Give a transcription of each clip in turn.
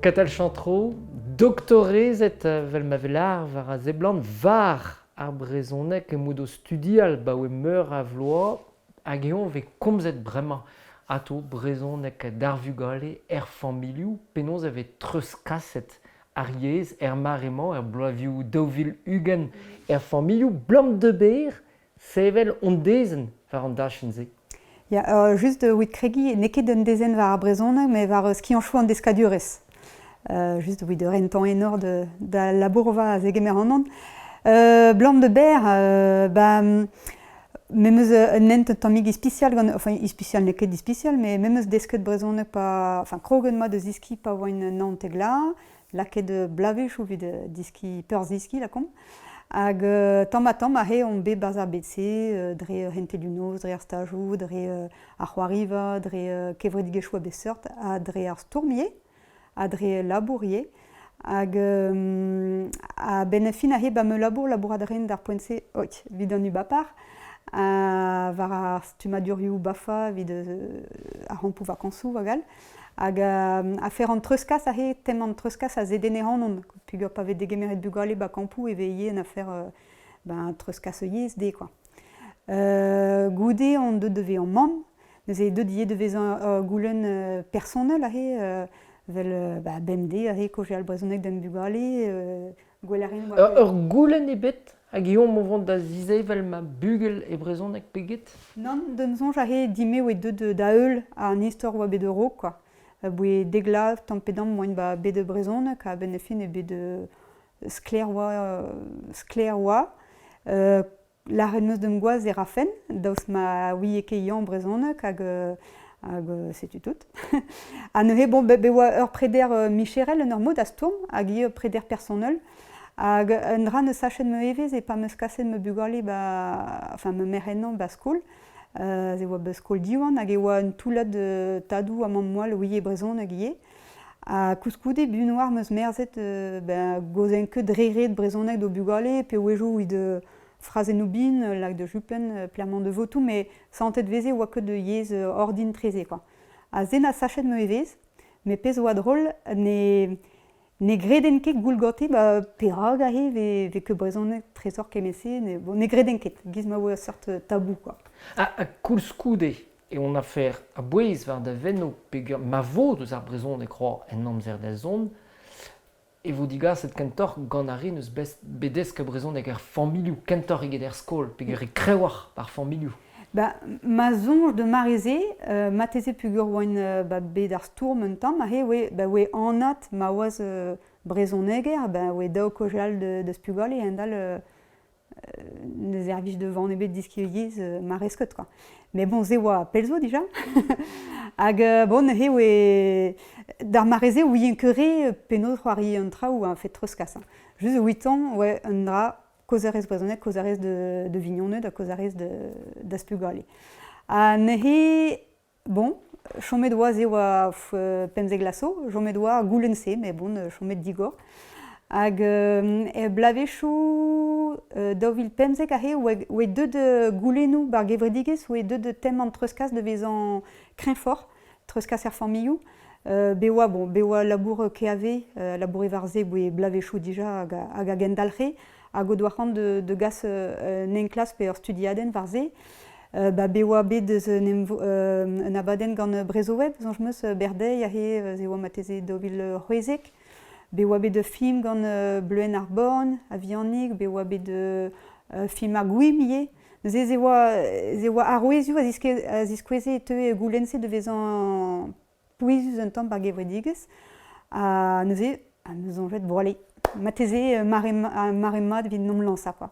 Katell Chantreau, doktorezed 'vel ma vez lâr war a seblant war ar brezhoneg emaout o studial 'baoe meur a vloaz hag eñ 'vez komzet bremañ atao brezhoneg d'ar vugale er familhoù penaos e vez treuzkaset ar yezh er mare-mañ er bloavezhioù 2020 er familhoù 'blam da ber sevel hon dezenn war an dachenn-se. Ya, just evit kregiñ, n'eo ket un dezenn war ar brezhoneg, met war skianchoù an deskadurezh. Just evit rentañ enor da labourva a zegemer ac'hanon. 'Blam da ber, ba me 'm eus un hent un tammig ispisial gant, enfin ispisial n'eo ket ispisial, met me 'm eus desket brezhoneg pa, enfin kroget 'ma da zeskiñ pa oan naontek la, lakaet bloavezhioù evit deskiñ peurzeskiñ lakaomp. Hag tamm-ha-tamm aze on bet 'barzh ar bed-se dre hentelioù noz, dre ar stajoù, dre ar c'hoariva, dre kevredigezhioù a bep seurt ha dre ar stourm ivez, ha dre labour ivez. Hag a-benn ar fin aze 'ba ma labour, labourat a rin d'ar poent-se evit an ubapar, war ar stummadurioù BAFA evit ar c'hampoù vakañsoù hag all. Hag afer an treuzkas aze, tem an treuzkas a zedenne ac'hanon peogwir pa vez degemeret bugale 'ba kampoù e vez ivez un afer ben treuzkas yezh dezhe quoi. Goude on deuet da vezañ mamm, neuze deuet ivez da vezañ ur goulenn personel aze, 'vel ba bemdez aze kaozeal brezhoneg d'am bugale, gwell a rin war Ur goulenn ebet hag eomp o vont da zisevel ma bugel e brezhoneg pe get? Nann, d'am soñj aze din-me oa deuet da heul an istor oa bet a-raok quoi. Aboe dek vloaz tamm pe damm oan ba bet e brezhoneg ha a-benn ar fin eo bet sklaer oa sklaer oa. Lâret 'm eus d'am gwaz e rafen, daoust ma ouie ket yañ brezhoneg hag hag setu tout. Ha neuze bon bet oa ur preder micherel en ur mod a stourm hag ivez ur preder personel. Hag un dra 'neus sachet ma evezh eo pa 'm eus kaset ma bugale 'ba enfin ma merc'h henañ 'ba skol, se oa 'ba skol Diwan hag e oa un toullad tadoù ha mammoù all 'ouie brezhoneg ivez. Ha koulskoude buan 'm eus merzet ben 'gaozeent ket dre ret brezhoneg d'o bugale pe a-wezhioù evit frazennoù bihan, lak da jupenn, plemmañ da votoù, met santet 'veze 'oa ket yezh ordin treze kwa. Ha se 'na sachet ma evezh, met pezh 'oa drol ne ne greden ket goul gante ba perak aze 'vez ket brezhoneg tresoc'h kement-se, ne bon ne greden ket, 'giz ma oa ur seurt tabou kwa. Ha koulskoude eo an afer a-bouez war da veno peogwir ma vo deus ar brezhoneg c'hoazh en amzer da zont e vo digaset kentoc'h gant ar re n'eus bet desket brezhoneg er familhoù kentoc'h eget er skol peogwir e krewoc'h ar familhoù. Ba, ma soñj da mare-se, marteze peogwir oan ba bet ar stourm un tamm aze oe ba oe anat ma oas brezhoneger, ba oe dav kaozeal deus bugale a-hend-all ne servij da vann ebet deskiñ yezh ma rez ket quoi. Mais bon, se oa pell zo dija. Hag bon, neuze oe d'ar mare-se ouien ket re penaos c'hoari an traoù a-fet treuzkas. Hein. Just 8 ans, ouais, un dra kaoz-a-rez brezhoneg, kaoz-a-rez de, de vignoned ha kaoz-a-rez de, d'az pugale. Ha neuze, bon, chomet oa se oa 15 vloaz zo, chomet oa ar goulenn-se, met bon, chomet digor. Hag er bloavezhioù 2015 aze oa oa deuet goulennoù 'bar gevredigezh, oa deuet tem an treuzkas da vezañ kreñvoc'h, treuzkas er familhoù. Bet oa bon, bet oa labour KAV, labour war se 'boe bloavezhioù dija hag hag a gendalc'he hag o doa c'hoant da gas un enklask pe ur studiadenn war se. Ba bet oa bet eus un abadenn gant Brezhoweb, soñj 'm eus, Berdey aze, se oa marteze 2016. Bet oa bet ur film gant Bleuenn ar Born, a-vihanik, bet oa bet film ar Gwim ivez. Neuze ez oa, ez oa arouezioù a ziskoueze e teue goulenn-se da vezañ pouezus un tamm ar gevredigezh. Ha neuze, am eus soñjet, bon allez, marteze mare, mare mat evit n'omp lañsañ quoi.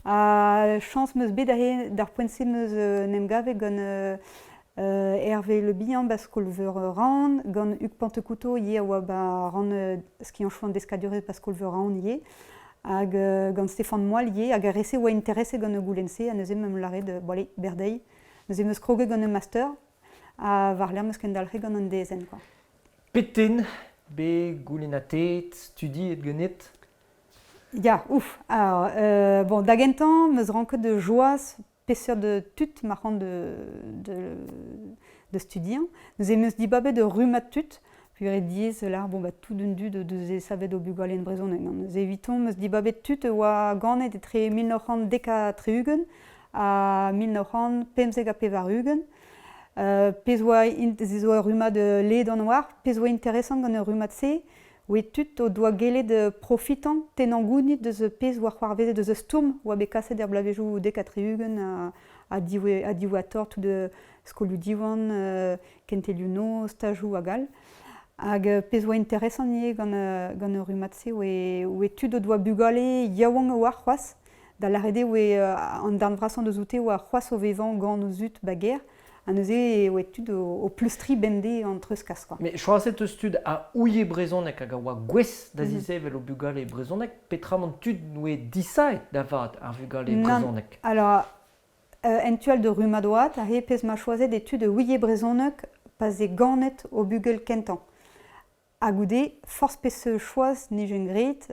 Ha chañs 'm eus bet aze d'ar poent-se 'm eus en em gavet gant Hervé Le Bihan 'ba skol-veur Rouen, gant Hugues Pentecouteau ivez a oa 'ba rann skianchoù an deskadurezh 'ba skol-veur Rouen ivez, hag gant Stéphane Moal ivez, hag ar re-se oa intereset gant ar goulenn-se ha neuze 'm eus lâret bon allez, Berdey. Neuze 'm eus kroget gant un master ha war-lerc'h 'm eus kendalc'het gant an dezenn quoi. Pet den bet goulennatet, studiet ganit? Ya, ouf. Alors, bon, da gentañ 'm eus ranket joaz peseurt tud ma c'hoant de, de, de studiañ. Neuze em eus dibabet ur rummad tud. Peogwir diaes lâr bon bah tout an dud o deus savet o bugale en brezhoneg. Neuze eviton 'm eus dibabet tud a oa ganet etre 1970 ha 1995. Pezh oa se zo ur rummad ledan war, pezh oa interesant gant ar rummad-se oa tud o doa gellet profitañ, tennañ gounid deus pezh oa c'hoarvezet deus ar stourm oa bet kaset er bloavezhioù 70 ha diwezhatoc'h tout skolioù Diwan, kentelioù-noz, stajoù hag all. Hag pezh oa interesant ivez gant ar rummad-se oa tud o doa bugale yaouank a-walc'h c'hoazh, da lâret eo oa an darn vrasañ deus oute oa c'hoazh o vevañ gant o zud ba gêr, ha neuze e oa tud o pleustriñ bemdez an treuzkas quoi. Mais choazet eus tud a ouie brezhoneg hag a oa gouest da zisevel o bugale e brezhoneg, peotramant tud n'oe disaet da vat ar vugale e brezhoneg? Alors, En tu all d'ur rummad oad, aze pezh 'ma choazet eo tud a ouie brezhoneg pa'z eo ganet o bugel kentañ. Ha goude, forzh peseurt choaz 'nijent graet,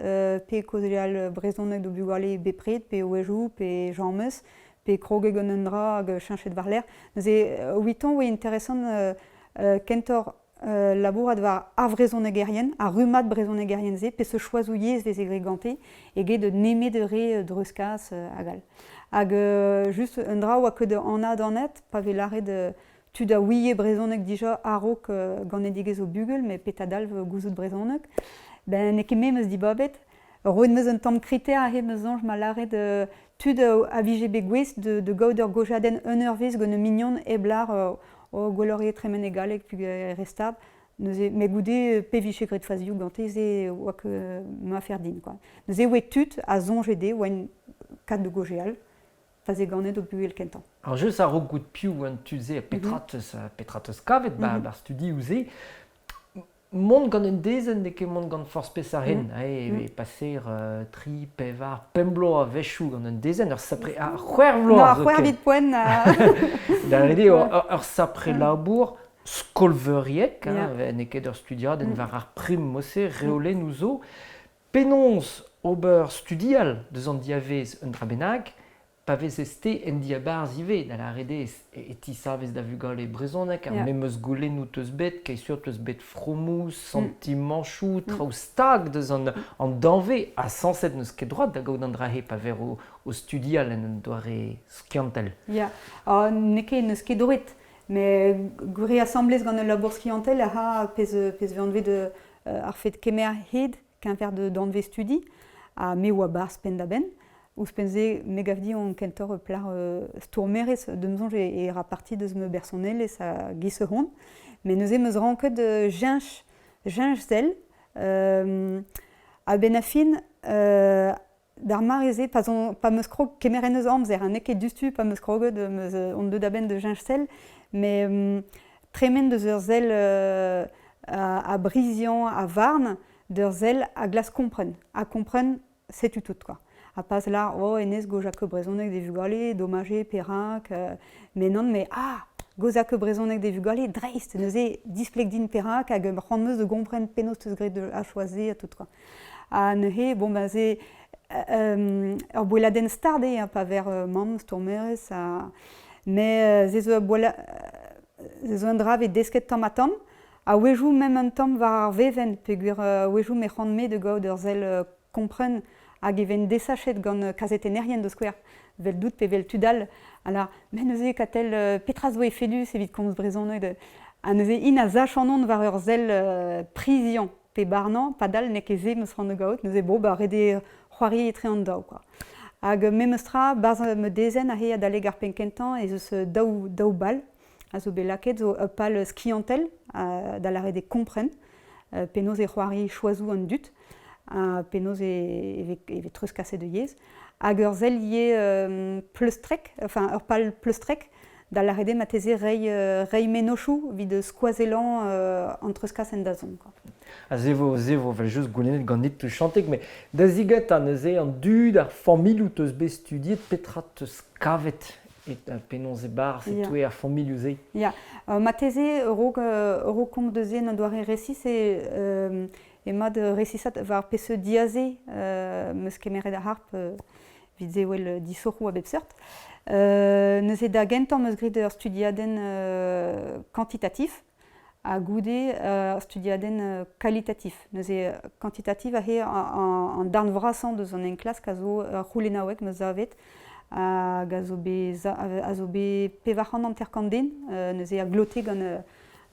pe kaozeal brezhoneg d'o bugale bepred, pe a-wezhioù, pe james, pe kroget gant un dra hag cheñchet war-lerc'h. Neuze, evitañ e oa interesant kentoc'h labourat war ar vrezhonegerien, ar rummad brezhonegerien-se, peseurt choazoù yezh veze graet gante, eget nemet re dreuzkas hag all. Hag just un dra oa ket anat anat, pa vez lâret tud a ouie brezhoneg dija a-raok ganedigezh o bugel, met petra dalv gouzout brezhoneg? Ben n'eo ket me 'm eus dibabet. Roet 'm eus un tamm kriter aze 'm eus soñj ma lâret tud a vije bet gouest da gaout ur gaojadenn un eurvezh gant ur mignon hep lâr oh gwelloc'h eo tremen e galleg peogwir re start. Neuze, met goude pe vije graet fazioù gante se oa ket ma afer din quoi. Neuze e oa tud a soñje dezhe oa kat da gaozeal pa 'z eo ganet o bugel kentañ. Alors just a-raok goût piv an tud-se petra 'teus kavet 'ba ar studioù-se, Mont gant un dezenn n'eo ket mont gant forzh peseurt hent. E paser tri, pevar, pemp bloaz a-wechoù gant un dezenn, ur sapre c'hwec'h vloaz No, c'hwec'h evit poent. Da lavaret eo ur sapre labour skolveuriek, n'eo ket ur studiadenn war ar prim mod-se, reolennoù zo. Penaos ober studial deus an diavaez un dra bennak Pa vezez-te en diabarzh ivez, da lâret eo e tisavez da vugale brezhoneg, ar memes goulennoù 'teus bet, ket sur 'teus bet fromoù, santimanchoù, traoù stag deus an danvez, ha sañset n'eus ket droad da gaout an dra-se pa ver o studial en un doare skiantel. Ya, n'eo ket n'eus ket droed, met gwir asambles gant ul labour skiantel a ra pezh pezh vez anvet ar fed kemer hed keñver da danvez studi, ha me oa barzh penn-da-benn. Ouzhpenn-se, me gav din on kentoc'h plac'h stourmerez, d'am soñj e ra parti deus ma bersonelezh a giz hon. Met neuze 'm eus ranket cheñch, cheñch sell. A-benn ar fin, d'ar mare-se, pa 'm eus krog, kemeret 'neus amzer, ha n'eo ket diouzhtu pa 'm eus kroget, on deuet a-benn da cheñch sell, met tremen deus ur sell a briziañ, a varn, d'ur sell a glask kompren, ha kompren setu tout quoi. Ha pas là, oh hennezh goja ket brezhoneg d'e vugale, domaj eo, perak, mais non, mais ah, goza ket brezhoneg d'e vugale, dreist, neuze displeg din perak hag c'hoant 'm eus da gompren penaos 'teus graet ar choaz-se ha tout quoi. Ha neuze, bon ben se ur boelladenn start eo pa ver mamm stourmerez ha mais se zo se zo un dra 'vez desket tamm-ha-tamm. A-wezhioù mem un tamm war ar vevenn peogwir a-wezhioù me c'hoant-me da gaout ur sell kompren hag e ven desachet gant kazetennerien da skouer, 'veldout pe 'vel tud all. Alors, met neuze Katell, petra zo efedus evit komz brezhoneg? Ha neuze int a sach ac'hanon war ur sell priziañ pe barnañ, padal n'eo ket se 'm eus c'hoant da gaout. Neuze bon, bah ret eo c'hoari etre an daou quoi. Hag memes tra, 'barzh ma dezenn aze adalek ar penn-kentañ ez eus daou bal a zo bet lakaet zo ur pal skiantel da lâret eo kompren penaos e c'hoari choazoù an dud ha penaos e vez treuzkaset o yezh. Hag ur sell ivez pleustrek, enfin ur pal pleustrek da lâret eo marteze reiñ mennozhioù evit skoazellañ an treuzkas en dazont. Quoi. Ha se vo, se vo evel-just goulennet ganit touchantek, met da zigentañ neuze an dud, ar familhoù 'teus bet studiet, petra 'teus kavet penaos e-barzh e-touez ar familhoù-se? Ya, marteze raok komz deus se en un doare resis eo emañ da resisat war peseurt diaze 'm eus kemeret ar harp evit sevel disoc'hoù a bep seurt. Neuze da gentañ 'm eus graet ur studiadenn quantitatif. Ha goude ur studiadenn kalitatif. Neuze kantitatif aze an darn vrasañ deus an enklask a zo ur c'houlennaoueg 'm eus savet hag a zo bet a zo bet 450 den neuze a glote gant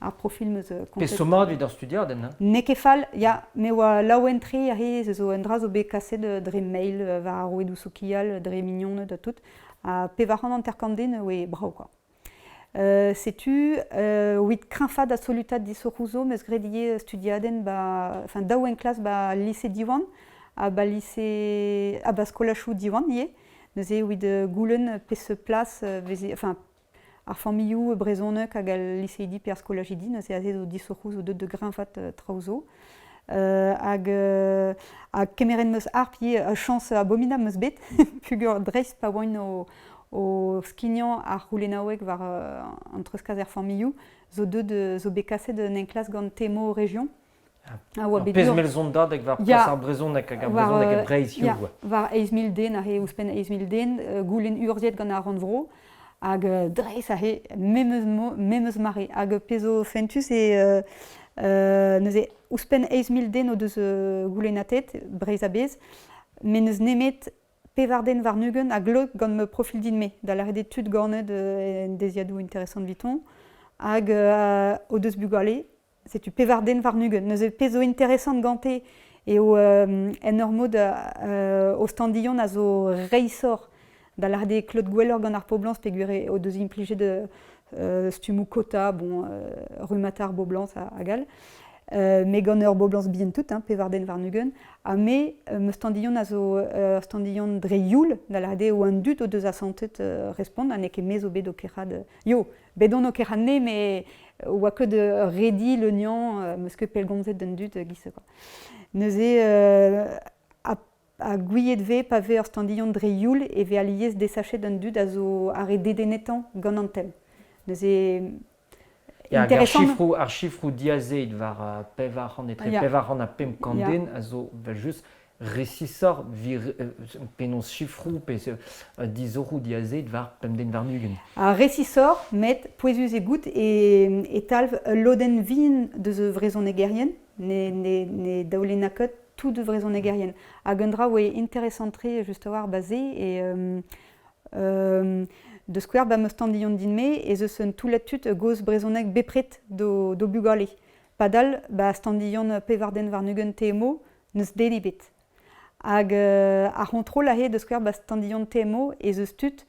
ar profil 'm eus kontet. Peseurt mat evit ar studiadenn hein? N'eo ket fall, ya. Me oa laouen-tre aze, se zo un dra zo bet kaset dre mail war ar rouedoù sokial, dre mignoned ha tout. Ha 450 den oe brav quoi. Setu evit kreñfaat ha solutaat disoc'hoù zo 'm eus graet ivez studiadenn 'ba enfin daou enklask 'ba lise Diwan ha 'ba lise ha 'ba skolajoù Diwan ivez. Neuze evit goulenn peseurt plas veze enfin ar familhoù brezhonek hag al liseidi pe ar skolajidi neuze aze zo disoc'hoù zo deuet da greñvaat traoù zo. Hag ha kemeret 'm eus harp ivez chañs abominabl 'm eus bet peogwir dreist pa oan o o skignañ ar c'houlennaoueg war an treuzkas er familhoù zo deuet zo bet kaset un enklask gant Temo Région. A oa bet pezh mell-sondadeg war plas ar brezhoneg hag ar brezhoneg e Breizh hiziv. War 8 000 den, aze ouzhpenn 8 000 den, goulenn urzhiet gant ar rannvro. Hag dreist aze memes, memes mare. Hag pezh zo fentus eo neuze ouzhpenn 8 000 den o deus goulennatet Breizh a-bezh, met n'eus nemet pevar den warn-ugent a glot gant ma profil din-me, da lâret eo tud ganet en deziadoù interesant 'viton, hag o deus bugale, setu pevar den warn-ugent. Neuze pezh zo interesant gante eo en ur mod o standilhon a zo reishoc'h da lâret eo klot gwelloc'h gant ar poblañs peogwir o deus implijet stummoù kota, bon, rummata ar boblañs hag all. Met gant ur boblañs bihan tout, hein, pevar den warn-ugent. Ha me, ma standilhon a zo ur standilhon dre youl, da lâret eo an dud o deus asantet respont, ha n'eo ket me zo bet o kerc'hat. Yo, bet on o kerc'hat ne, met oa ket ur redi leuniañ, 'm eus ket pellgomzet d'an dud e-giz-se quoi. Neuze, ha gouiet 'vez pa vez ur standilhon dre youl e vez alies desachet an dud a zo ar re dedennetañ gant an tem. Neuze, Ya, hag ar sifroù, ar sifroù diazeit war 400 etre 400 ha 500 den a zo evel-just resisoc'h vir, penaos sifroù pe disoc'hoù diazeit war pemp den warn-ugent. Ha resisoc'h, met pouezus eo goût e, e talv ul lodenn vihan deus vrezhonegerien, ne, ne, ne daolenna ket tout vrezhonegerien. Hag un dra oa interesant-tre just a-walc'h ba se e Da skouer, ba ma standilhon din-me ez eus un toullad tud gozh brezhoneg bepred d'o bugale. Padal, ba standilhon pevar den warn-ugent TMO, n'eus den ebet. Hag ar c'hontrol aze, da skouer, ba standilhon TMO ez eus tud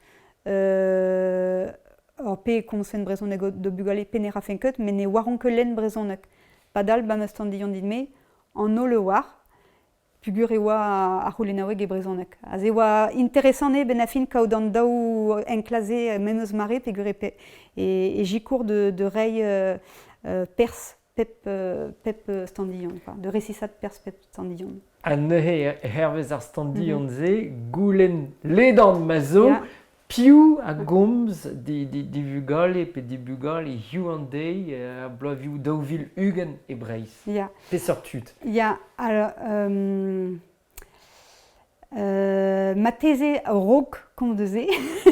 ur pe komzfen brezhoneg d'o bugale pe ne rafen ket, met ne oaront ket lenn brezhoneg. Padal, ba ma standilhon din-me, an holl a oar, Pugur e oa ar c'houlennaoueg e brezhoneg. Aze e oa interesant eo benn ar fin kaout an daou enklask-se memes mare peogwir e, e, e sikour de, de reiñ perzh pep, pep standilhon, quoi, de resisat perzh pep standilhon. Ha neuze, hervez ar standilhon-se, goulenn ledan ma zo, Piv a gomz d'e vugale pe d'he bugale hiziv an deiz er bloavezhioù 2020 e Breizh? Ya. Peseurt tud? Ya, alors, marteze a-raok komz deus se,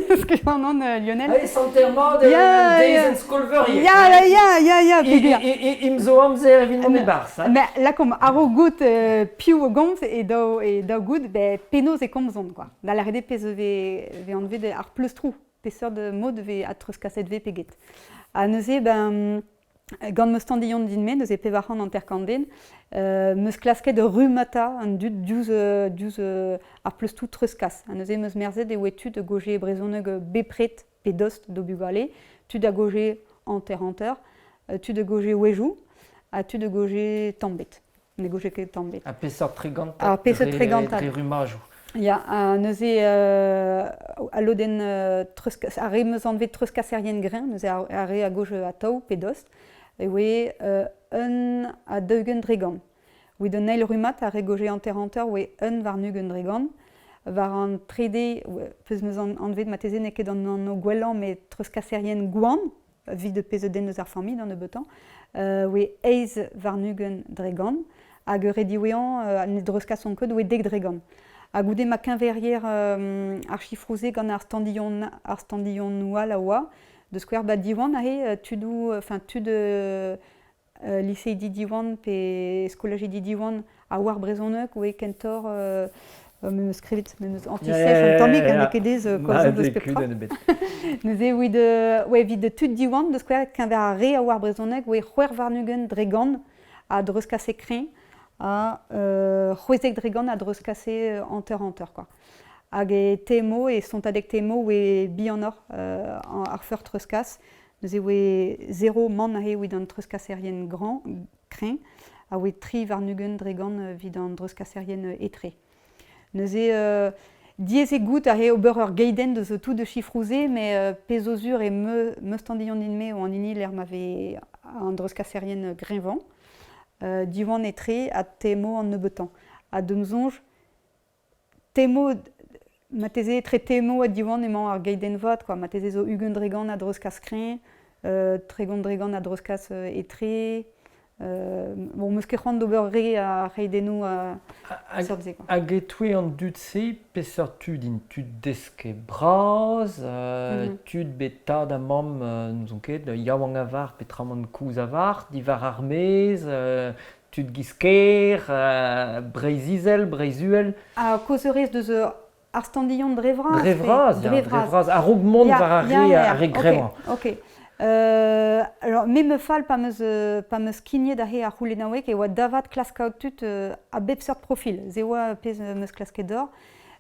parce que emaon Lionel. Ah, santer-mat deiz en skol-veuriek. Ya, ya, ya, ya, peogwir. Im zo amzer evit mont e-barzh. Hein. Ben, lakaomp, a-raok goût piv a gomz e daou goût, ben, penaos e komzont, quoi. Da lâret eo pezh vez, vez anvet ar pleustroù, peseurt mod vez adtreuzkaset vez pe get. Ha neuze, ben, gant ma standilhon din-me, neuze 450 den, 'm eus klasket rummata an dud diouzh, diouzh ar pleustroù treuzkas. Ha neuze 'm eus merzet e oa tud a goje brezhoneg bepred pe dost d'o bugale, tud a goje hanter-hanter, tud a goje wezhioù, ha tud a goje tamm bet. Ne goje ket tamm bet. Ha peseurt tregantad? Ha peseurt tregantad? Dre rummajoù. Ya, ha neuze al lodenn treuzkas, ar re 'm eus anvet treuzkaserien greñv, neuze ar re a goj atav pe dost, e oe un ha 40 dre gant. Evit an eil rummad, ar re goje hanter-hanter oe un warn-ugent dre gant. War an trede, peus 'm eus anvet marteze n'eo ket an anv gwellañ, met treuzkaserien gwan, evit pezh a denn eus ar familh d'an nebeutañ, oe eizh warn-ugent dre gant, hag ur re diwezhañ ne dreuzkasont ket oe dek dre gant. Ha goude ma keñverier ar sifroù-se gant ar standilhon ar standilhonoù all a oa, da skouer ba Diwan aze tudoù, enfin tud liseidi Diwan pe skolajidi Diwan a oar brezhoneg oe kentoc'h me 'meus skrivet, me 'meus anti-sech un tammig ha n'eo ket aes kaozeal deus pep tra. Neuze evit ouais, evit tud Diwan, da skouer, keñver ar re a oar brezhoneg, oe 26% a dreuzkase kreñv ha 16% a dreuzkase hanter-hanter quoi. Hag e TMO, e sontadeg TMO oe bihanoc'h ar feur treuzkas. Neuze oe zero mann aze evit an treuzkaserien grand, kreñv, a oe 23% evit an dreuzkaserien etre. Neuze diaes eo goût aze ober ur geidenn deus tout de chifroù-se, met pezh zo sur eo meus tandillon din-me eo an hini lec'h ma vez an dreuzkaserien greñvañ. Diwan etre ha TMO an nebeutañ. Ha da'm soñj, TMO, marteze etre TMO ha Diwan emañ ar geidenn vat quoi. Marteze zo 20% a dreuzkas kreñv, 30% a dreuzkas etre. Bon, 'meus ket c'hoant d'ober re a c'heidennoù seurt-se quoi. Hag e-touez an dud-se, peseurt tud int? Tud desket bras, tud bet tad ha mamm, n'ouzon ket, yaouank a-varc'h petramant kozh a-varc'h, diwar ar maez, tud giz kêr, Breizh-Izel, Breizh-Uhel. Ha kaoz deus ar standilhon dre vras. Dre vras, ya, dre vras. A-raok mont war ar re, ar re greñvañ. Ok. Alors, me me fall pa 'meus pa 'meus skignet aze ar c'houlennaoueg e oa davat klask kaout tud a bep seurt profil. Se oa pezh 'meus klasket d'or.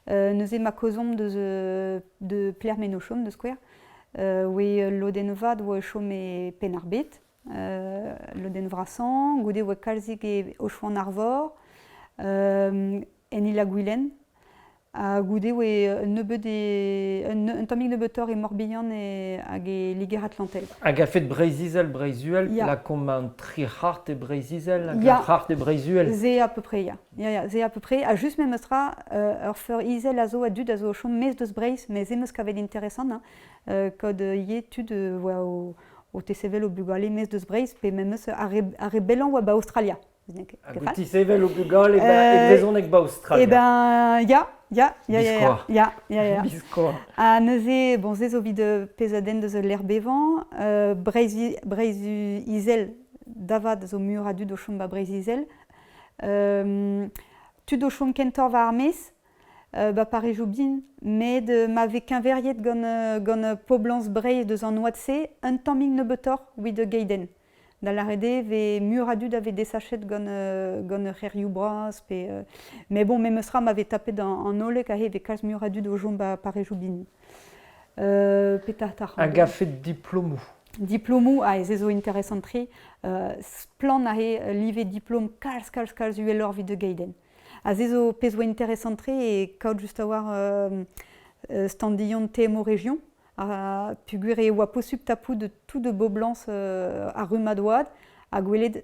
Neuze ma kaozomp deus de Plermeno chom, da skouer. Oe lodenn vat oa chom e Penn-ar-Bed. Lodenn vrasañ, goude oa kalzik e Aochou-an-Arvor, en Il-ha-Gwilen, ha goude oa un nebeud e, un tammig nebeutoc'h e Morbihan hag e Liger-Atlantel. Hag a-fet Breizh-Izel, Breizh-Uhel, lakaomp an tri c'hart e Breizh-Izel hag ur c'hart e Breizh-Uhel. Se à peu près, ya. Ya, ya, se à peu près. Ha just memes tra, ur feur izel a zo a dud a zo o chom maez deus Breizh, met se 'm eus kavet interesant, hein, kaout ivez tud oa o o tesevel o bugale maez deus Breizh pe memes ar re bellañ oa ba Aostralia. Hag o tisevel o bugale e brezhoneg ba Aostralia. Eh ben ya, ya, ya, ya, ya, ya, ya. Biskoazh. Ha neuze, bon, se zo evit pezh a denn deus ul lec'h bevañ. Breizh, Breizh-Izel, da vat zo muioc'h a dud o chom ba Breizh-Izel. Tud o chom kentoc'h war ar maez, ba Pariz din, met ma vez keñveriet gant poblañs Breizh deus an oad-se, un tammig nebeutoc'h evit Geidenn. Da lâret eo vez muioc'h a dud a vez desachet gant ur c'hêrioù bras pe mais bon memes tra ma vez tapet an hollek aze e vez kalz muioc'h a dud o chom ba Pariz din. Petra 'ta Hag a-fet diplomoù? Diplomoù, ah, se zo interesant-tre. Splann aze live diplom kalz kalz kalz uheloc'h evit Geidenn. Ha se zo pezh oa interesant-tre e kaout just a-walc'h standilhon TMO Région, ha peogwir e oa posupl tapout tout de boblañs ar rummad oad ha gwelet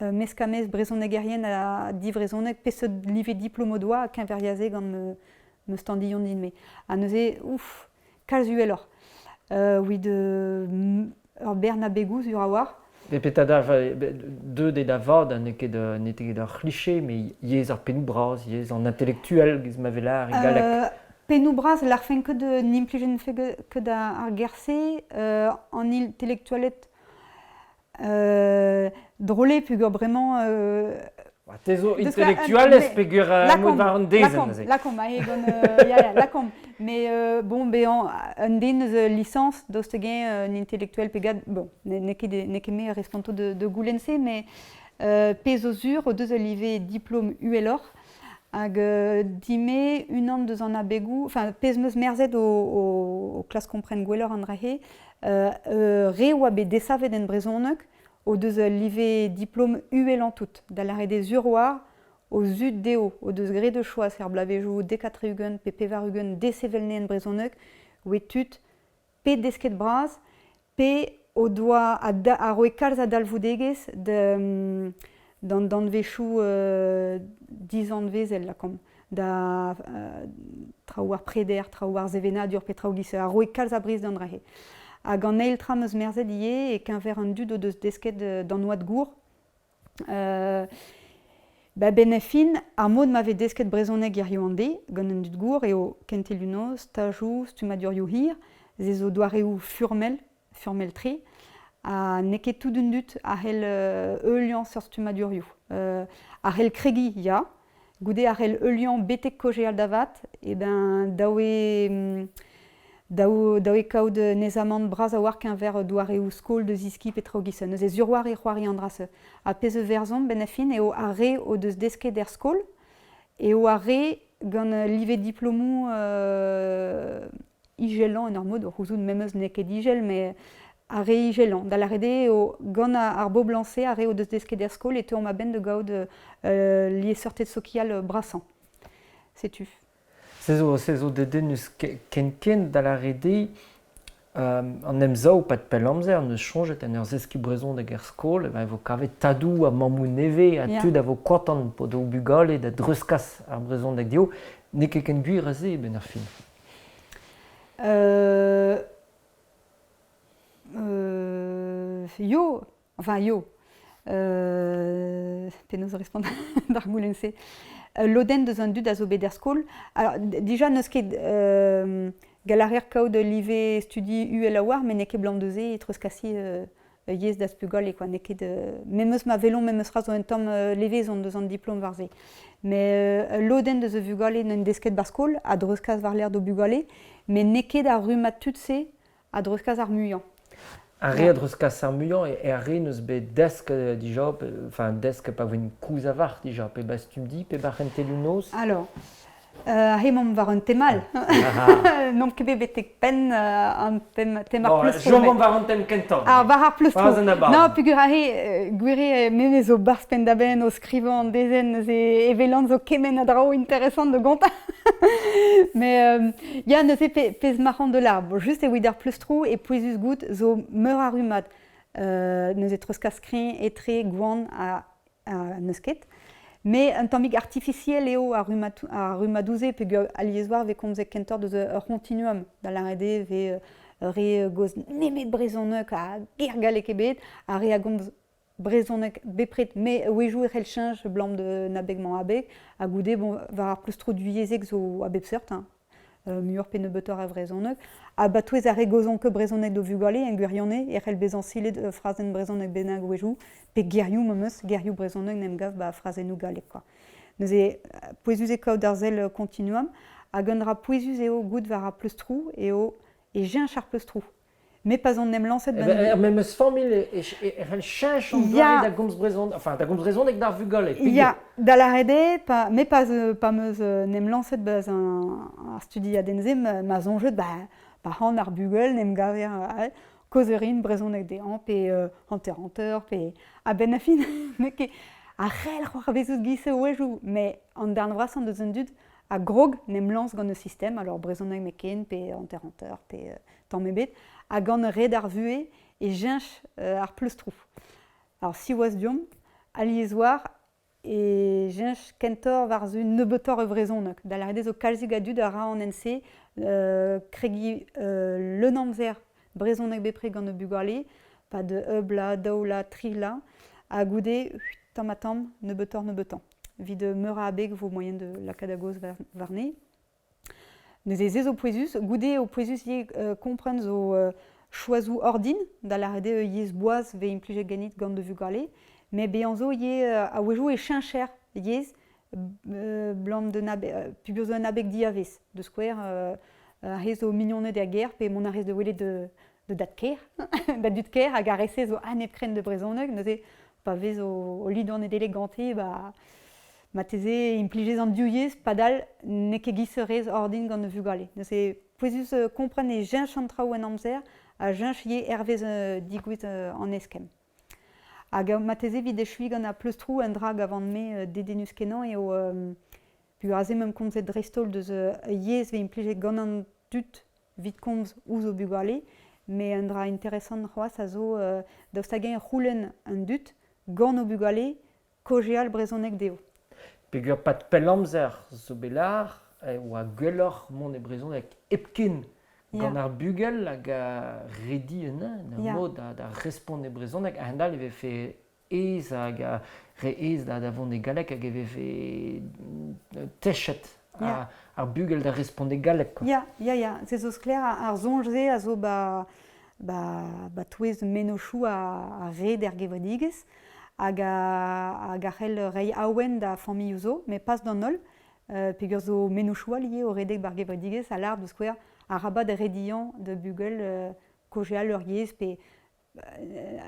mesk-ha-mesk brezhonegerien ha divrezhoneg peseurt live diplom o doa ha keñveriañ se gant ma standilhon din-me. Ha neuze, ouf, kalz uheloc'h. Evit ur bern abegoù sur a-walc'h. Met petra da deuet eo da vat, ha n'eo ket n'eo ket ur c'hliche, met yezh ar pennoù bras, yezh an intelektuel, giz ma vez lâret e galleg. Pennoù bras, lârfen ket n'implijen ket ar ger-se. An intelektualed drôle peogwir bremañ Te zo intelektualez peogwir emañ war an dezenn neuze. Lakaomp, aze gant ya, ya, lakaomp. Mais bon, bezañ un den eus lisañs, daoust hag-eñ un intelektuel pe gad, bon, n'eo ket n'eo ket me a responto de goulenn-se, mais pezh zo sur o deus ul live diplom uheloc'h hag dime unan deus an abegoù, enfin pezh 'm eus merzet o klask kompren gwelloc'h an dra-se, re oa bet desavet en brezhoneg o deus ul live diplom uhelañ tout, da lâret eo sur oar o zud dezho o deus graet o choaz er bloavezhioù 70 pe 80 desevel en brezhoneg oe tud pe desket bras pe o doa a roe kalz a dalvoudegezh d'an danvezioù dizanvezel lakaomp da traoù ar preder, traoù ar sevenadur pe traoù giz-se, a roe kalz a briz d'an dra-se. Hag an eil tra 'm eus merzet ivez e-keñver an dud o deus desket d'an oad gour, ba benn ar fin, ar mod ma vez desket brezhoneg hiziv an deiz gant an dud gour eo kentelioù-noz, stajoù, stummadurioù hir, se zo doareoù furmel, furmel-tre. Ha n'eo ket tout an dud a c'hell heuliañ seurt stummadurioù. A c'hell kregiñ, ya. Goude a c'hell heuliañ betek kaozeal da vat, eh ben dav eo dav eo kaout nezamant bras a-walc'h keñver doareoù skol da zeskiñ petra e-giz-se. Neuze sur 'oar e c'hoari an dra-se. Ha pezh a verzomp 'benn ar fin eo ar re o deus desket er skol eo ar re gant live diplomoù ijelañ en ur mod, o c'houzout memes n'eo ket ijel, met ar re ijelañ. Da lâret eo gant ar boblañs-se, ar re o deus desket er skol, e teuomp a-benn da gaout liesseurted sokial brasañ. Setu. Se zo dedennus ken-ken da lâret eo an emsav pad pell amzer 'neus soñjet en ur zeskiñ brezhoneg er skol e vo kavet tadoù ha mammoù nevez ha tud a vo kontant p'o do bugale da dreuzkas ar brezhoneg dezho. N'eo ket ken gwir ha se a-benn ar fin. Yo, enfin yo. Penaos respont d'ar goulenn-se? Ul lodenn deus an dud a zo bet er skol. Alors dija n'eus ket gall a reer kaout ul live studi uhel a-walc'h met n'eo ket 'blam deus se e treuzkasi yezh d'az pugale quoi. N'eo ket memes ma welomp memes tra zo un tamm levezon deus an diplom war se. Mais ul lodenn deus e vugale n'en desket 'ba skol a dreuzkas war-lerc'h d'o bugale met n'eo ket ar rummad tud-se a dreuzkas ar muiañ. Ar re a dreuzkas ar muiañ eo ar re n'eus bet desk dija, enfin desk pa voent koulz a-walc'h dija, pe ba Stumdi, pe ba c'hentelioù-noz. Alors, hemañ war un tem all. N'omp ket bet betek penn an tem, tem ar pleustroù. Chomomp war an tem kentañ. Ah, war ar pleustroù. Non, peogwir aze, gwir eo, me zo barzh penn-da-benn o skrivañ an dezenn, neuze e welan zo kement a draoù interesant da gontañ. Mais ya, neuze pezh marc'hant de l'arbre. Just evit ar pleustroù e pouezus goût zo meur a rummad. Neuze treuzkas kreñv etre gwan ha n'eus ket. Mais un tammig artifisiel eo ar rummadoù-se peogwir alies war vez komzet kentoc'h deus ur c'hontinuum da lâret eo vez re gozh nemet brezhoneg ha ger gallek ebet ha re a gomz brezhoneg bepred met a-wezhioù e c'hell cheñch abalamour d'un abeg-mañ-abeg ha goude bon war ar pleustroù divyezhek zo a bep seurt hein. Muioc'h pe nebeutoc'h a vrezhoneg. Ha ba touez ar re gozh on ket brezhoneg d'o vugale, en gwirionez, e c'hell bezañ silet ur frazenn brezhoneg bennak a-wezhioù, pe gerioù memes, gerioù brezhoneg 'n em gav ba frazennoù gallek kwa. Neuze, pouezus eo kaout ar sell continuum, hag un dra pouezus eo goût war ar pleustroù eo e cheñch ar pleustroù. Mais pa 'z on em lañset Eh ben, er memes familh e c'hell cheñch an doare da gomz brezhoneg, enfin da gomz brezhoneg d'ar vugale. Ya, da lâret eo, pa, me pa, pa 'm eus 'n em lañset 'ba ar studiadenn-se, ma soñjet ba, ba c'han ar bugel 'n em gaver kaozerin brezhoneg dezhañ pe hanter-hanter pe a-benn ar fin n'eo ket ar c'hell c'hoarvezout giz-se a-wezhioù, met an darn vrasañ deus an dud a grog 'n em lañs gant o sistem, alors brezhoneg met pe hanter-hanter pe tamm ebet, ha gant red ar vuhez e cheñch ar pleustroù. Alors siwazh deomp, alies war e cheñch kentoc'h war-zu nebeutoc'h e vrezhoneg. Da lâret eo zo kalzik a dud a ra an hent-se, kregiñ leun amzer brezhoneg bepred gant o bugale, pad ur bloaz, daou vloaz, tri vloaz, ha goude tamm-ha-tamm, nebeutoc'h-nebeutañ. Evit meur a abeg vo moaien da lakaat a-gaoz warne. Neuze se zo pouezus. Goude eo pouezus ivez kompren zo choazoù ordin, da lâret eo yezh boaz vez implijet ganit gant da vugale. Met bezañ zo ivez a-wezhioù e cheñcher yezh 'blam d'un abeg peogwir zo un abeg diavez. Da skouer, ar re zo mignoned er gêr pe mont a rez da welet da dad-kêr, da dud-kêr hag ar re-se zo anep-krenn da brezhoneg. Neuze pa vez o lidañ Nedeleg gante, ba Marteze implijez an div yezh padal n'eo ket giz-seurez ordin gant e vugale. Neuze pouezus kompren e cheñch an traoù en amzer ha cheñch ivez hervez degouezh an eskemm. Hag marteze evit echuiñ gant ar pleustroù un dra gavan-me dedennus-kenañ eo peogwir aze 'meump komzet dreist-holl deus ur yezh 'vez implijet gant an dud evit komz ouzh o bugale met un dra interesant c'hoazh a zo daoust hag-eñ e c'houlenn an dud gant o bugale kaozeal brezhoneg dezho. Peogwir 'pad pell amzer zo bet lâr e oa gwelloc'h mont e brezhoneg hepken gant ar bugel hag a redi anezhañ en ur mod da respont e brezhoneg. A-hend-all e vefe aes hag re aes da vont e galleg hag e vefe techet ar bugel da respont e galleg. Ya, ya, ya, se zo sklaer, ar soñj-se a zo ba... ba touez mennozhioù ar red er gevredigezh hag a c'hell reiñ awen da familhoù zo, met pas d'an holl, peogwir zo mennozhioù all ivez o redek ba'r gevredigezh a lâr da skouer arabat rediañ da bugel kaozeal ur yezh pe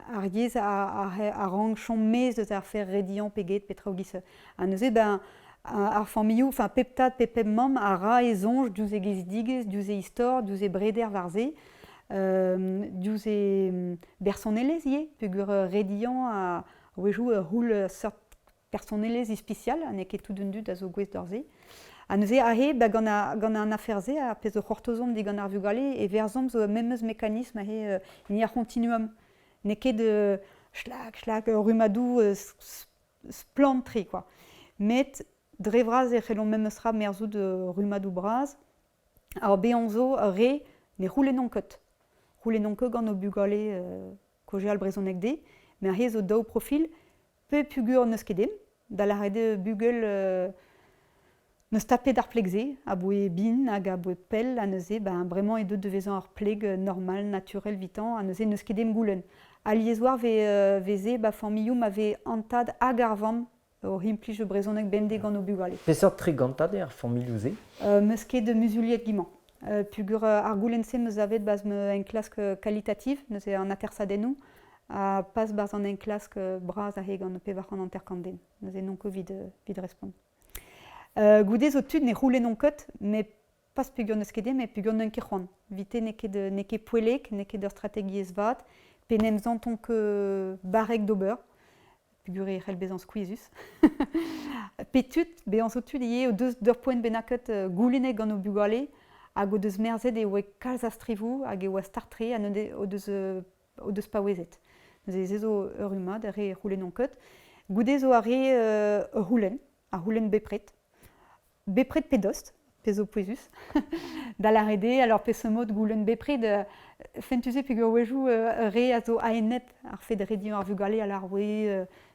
ar yezh a rank chom maez eus ar fer rediañ pe get pe traoù giz-se. Ha neuze ben ar familhoù, enfin pep tad pe pep mamm a ra e soñj diouzh e gizidigezh, diouzh e istor, diouzh e breder war se, diouzh e bersonelezh ivez, peogwir rediañ a-wezhioù ur c'houl seurt personelezh ispisial ha n'eo ket tout an dud a zo gouest d'ar se. Ha neuze aze, ba, gant, gant an afer-se, ar pezh zo c'hortozomp digant ar vugale, e verzomp zo memes mekanism aze, hini ar c'hontinuum. N'eo ket schlak, schlak, rummadoù splann-tre, quoi. Met dre vras e c'hellomp memes tra merzout rummadoù bras. Ar bezañ zo re ne c'houlennont ket. C'houlennont ket gant o bugale kaozeal brezhoneg dezhe, met aze zo daou profil. Pe pugur n'eus ket den, da lâret eo bugel n'eus tapet ar pleg-se aboe bin hag aboe pell ha neuze ben bremañ eo deuet da vezañ ur pleg normal, naturel evitañ ha neuze n'eus ket den goulenn. Alies war veze ba familhoù ma vez an tad hag ar vamm oc'h implij brezhoneg bemdez gant o bugale. Peseurt tregantad eo ar familhoù-se? M'eus ket muzuliet gimañ. Pugur ar goulenn-se 'm eus savet 'barzh ma enklask kalitativ, neuze an atersadennoù, ha pas 'barzh an enklask bras aze gant 450 den. Neuze n'on ket evit respont. Goude zo tud ne c'houlennont ket, met pas peogwir n'eus ket met peogwir n'eus ket c'hoant. Evite n'eo ket n'eo ket poellek, n'eo ket ur strategiezh vat, pe n'em santont ket barrek d'ober. Peogwir e c'hell bezañ skuizhus. Pe tud, bezañ zo tud ivez o deus d'ur poent bennaket goulennet gant o bugale hag o deus merzet e oa kalz a strivoù hag e oa start-tre ha neuze o deus paouezet. Neuze se zo ur rummad, ar re c'houlennont ket. Goude zo ar re ur c'houlenn, a c'houlenn bepred. Bepred pe dost, pezh zo pouezus. Da lâret eo, alors peseurt mod goulenn bepred, fentus eo peogwir a-wezhioù re a zo a-enep ar fed rediañ ar vugale a lâr oui,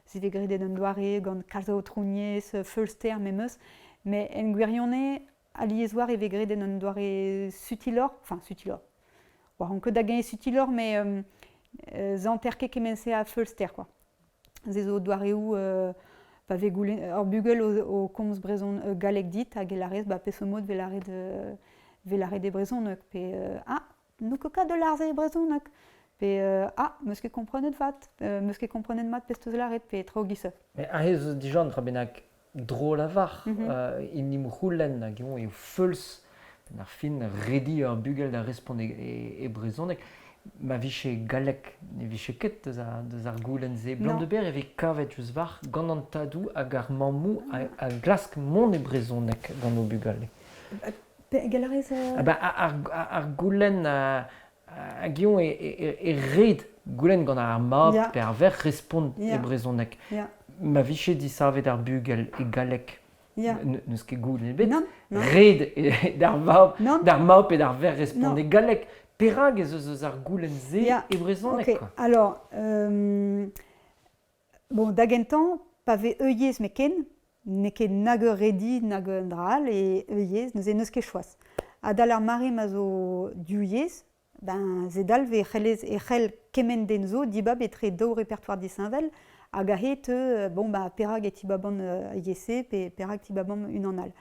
se vez graet en un doare gant kalz a aotrouniezh, feulster memes, met en gwirionez, alies war e vez graet en un doare sutiloc'h, enfin sutiloc'h, oa ket da geñv sutiloc'h, met zanter ket kement-se a feulster quoi. Se zo doareoù pa vez goulenn ur bugel o komz brezhon galleg dit hag e lârez ba peseurt mod 'vez lâret 'vez lâret e brezhoneg pe ah n'eo ket kat da lâr se e brezhoneg pe ah 'meus ket komprenet 'vat 'meus ket komprenet mat pezh 'teus lâret pe traoù giz-se. Mais aze zo dija un dra bennak drol a-walc'h hini c'houlenn hag eñ eo feuls benn ar fin rediñ ur bugel da respont e brezhoneg. Ma vije galleg ne vije ket deus ar goulenn-se. Blanc de Berre e vez kavet just war gant an tadoù hag ar mammoù a glask mont e brezhoneg gant o bugale. Gall a rez Ar goulenn hag eñ e red goulenn gant ar mab pe ar verc'h respont e brezhoneg. Ma vije disavet ar bugel e galleg, n'eus ket goulenn ebet. Red d'ar mab, d'ar mab pe d'ar verc'h respont e galleg. Perak ez eus eus ar goulenn-se e brezhoneg? Okay. Alors, bon, da gentañ, pa vez ur yezh ken, n'eo ket nag ur redi nag un dra all e ur yezh, neuze n'eus ket choaz. Adal ar mare ma zo div yezh, ben se dalv e c'hellez e c'hell kement den zo dibab etre daou repertoar disheñvel hag aze teu bon bah perak e tibaban ar yezh-se pe perak tibaban unan all.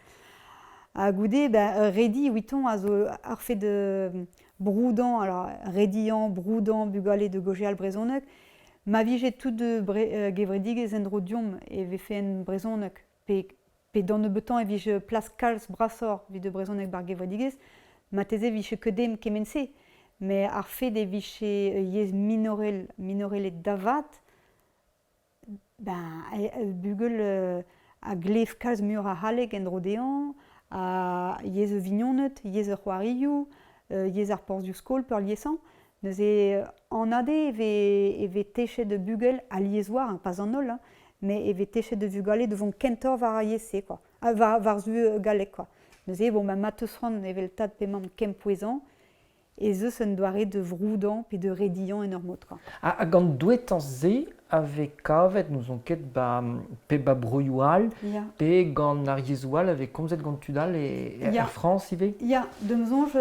Ha goude ben ur redi evitoñ a zo ar fed broudañ, alors rediañ, broudañ bugale da gaozeal brezhoneg. Ma vije tout gevredigezh en-dro deomp e vefe en brezhoneg pe d'an nebeutañ e vije plas kalz brasoc'h evit brezhoneg ba'r gevredigezh, marteze e vije ket deomp kement-se. Met ar fed e vije yezh minorel, minorelet da vat, ben bugel a glev kalz muioc'h a c'halleg en-dro dezhañ, ha yezh e vignoned, yezh ar c'hoarioù, yezh ar porzhioù-skol peurliesañ. Neuze anat eo e vez techet da bugel alies war, hein, pas an holl, hein, met e vez techet da vugale da vont kentoc'h war ar yezh-se, quoi, war-zu galleg, quoi. Neuze, bon, ma teus c'hoant evel tad pe mamm kempouezañ, ez eus un doare da vroudañ pe da rediañ en ur mod, quoi. Hag an douetañs-se a vez kavet, n'ouzon ket, ba, pe ba broioù all, pe gant ar yezhoù all a vez komzet gant tud all e, er Frañs ivez? Ya, da'm soñj,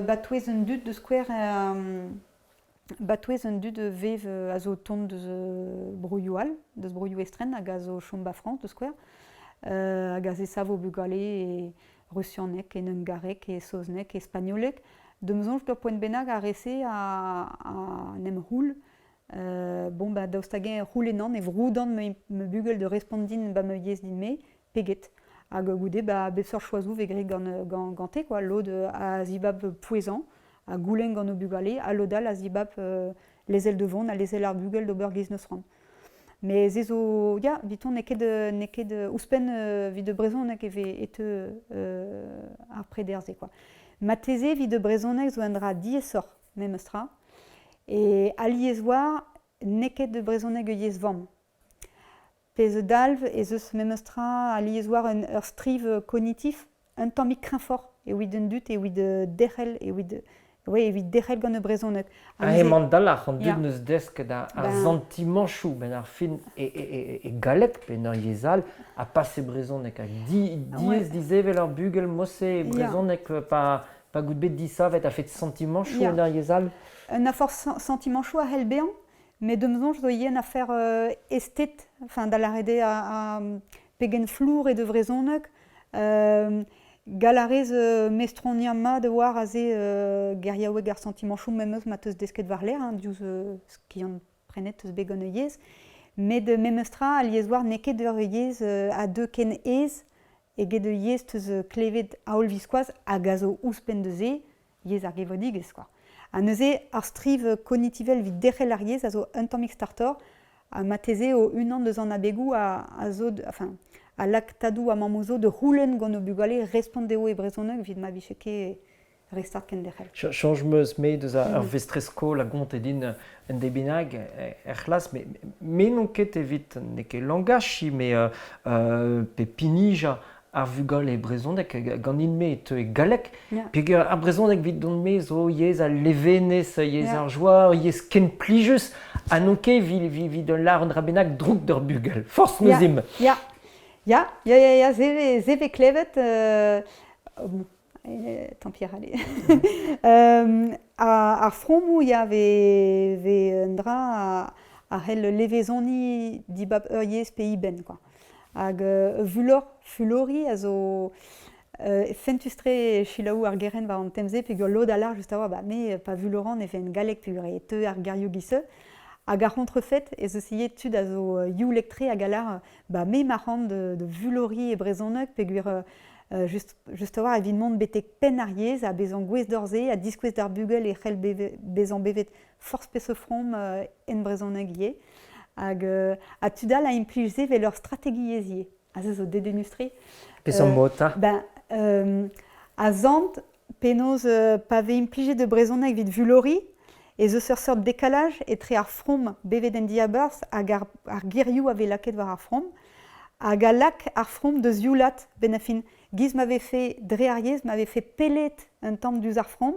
ba touez an dud da skouer. Ba-touez an dud vev a zo o tont deus broioù all, deus broioù estren hag a zo o chom ba Frañs da skouer, hag a zesavo bugale e rusianeg, en hungareg, e saozneg, e spagnoleg. Da'm soñj d'ur poent bennak ar re-se a en em c'houl. Bon ba daoust hag-eñ e c'houlennan, e vroudan ma bugel da respont din ba ma yezh din-me, pe get. Hag goude ba bep seurt choazoù 'vez graet gant gante quoi. Lod a zibab pouezañ ha goulenn gant o bugale, ha lod all a zibab lezel da vont ha lezel ar bugel d'ober giz n'eus c'hoant. Mais se zo, ya, 'viton n'eo ket ouzhpenn evit ar brezhoneg e vez e teu ar preder-se quoi. Marteze evit ar brezhoneg zo un dra diaesoc'h memes tra. E alies 'oa n'eo ket brezhoneg ur yezh vamm. Pezh a dalv ez eus memes tra alies war ur striv kognitif un tammig kreñfoc'h evit an dud, evit derc'hel, evit ouais, evit derc'hel gant ar brezhoneg. Ha emañ dalc'h an dud n'eus desket ar santimanchoù benn ar fin e galleg pe en ur yezh all ha pas e brezhoneg. Ha diaes disevel ur bugel mod-se e brezhoneg pa gout bet disavet a-fet santimanchoù en ur yezh all. Un afer santimanchoù a c'hell bezañ, met da'm soñj zo ivez un afer estet, enfin da lâret eo pegen flour eo da vrezhoneg. Gall a rez mestroniañ mat a-walc'h aze geriaoueg ar santimanchoù memes ma 'teus desket war-lerc'h hein, diouzh skiant prenet 'teus bet gant ur yezh. Met memes tra alies war n'eo ket ur yezh a deu ken aes eget ur yezh 'teus klevet a-holl-viskoazh hag a zo ouzhpenn da se yezh ar gevredigezh kwa. Ha neuze ar striv kognitivel evit derc'hel ar yezh a zo un tammig startoc'h ha marteze eo unan deus an abegoù a zo enfin a lak tadoù ha mammoù zo da c'houlenn gant o bugale respont dezho e brezhoneg evit ma vije ket re start kenderc'hel. Soñj 'm eus me deus ar vestrez-skol a gonte din un deiz bennak er c'hlas, met me n'on ket evit n'eo ket langachiñ met pe pinijañ ar vugale brezhoneg ganin-me e teu e galleg peogwir ar brezhoneg evidon-me zo yezh al levenez, yezh ar joa, yezh ken plijus ha n'on ket evit ul lâr un dra bennak drouk d'ur bugel. Forzh neuzimp. Ya, ya, ya, ya, ya, se vez klevet. Tant pis, allez. Ar fromoù ya vez un dra a c'hell levezoniñ dibab ur yezh pe eben quoi. Hag vulor, fulori a zo fentus-tre selaou ar gerent war an tem-se peogwir lod a lâr just a-walc'h ba me pa vuloran e ven galleg peogwir e teu ar gerioù giz-se. Hag ar c'hontrefed ez eus ivez tud a zo youlek-tre hag a lâr ba me ma ran da vulori e brezhoneg peogwir just a-walc'h evit mont betek penn ar yezh ha bezañ gouest d'ur se ha diskouez d'ar bugel e c'hell bezañ bevet forzh peseurt from en brezhoneg ivez. Hag ha tud all a implij se evel ur strategiezh ivez. Ha se zo dedennus-tre. Peseurt mod 'ta? Ben, a sant penaos pa vez implijet e brezhoneg evit vulori, ez eus ur seurt dekalaj etre ar from bevet en diabarzh hag ar gerioù a vez lakaet war ar from, hag a lak ar from da zioulat benn ar fin. Giz ma vefe dre ar yezh, ma vefe pellet un tamm diouzh ar from,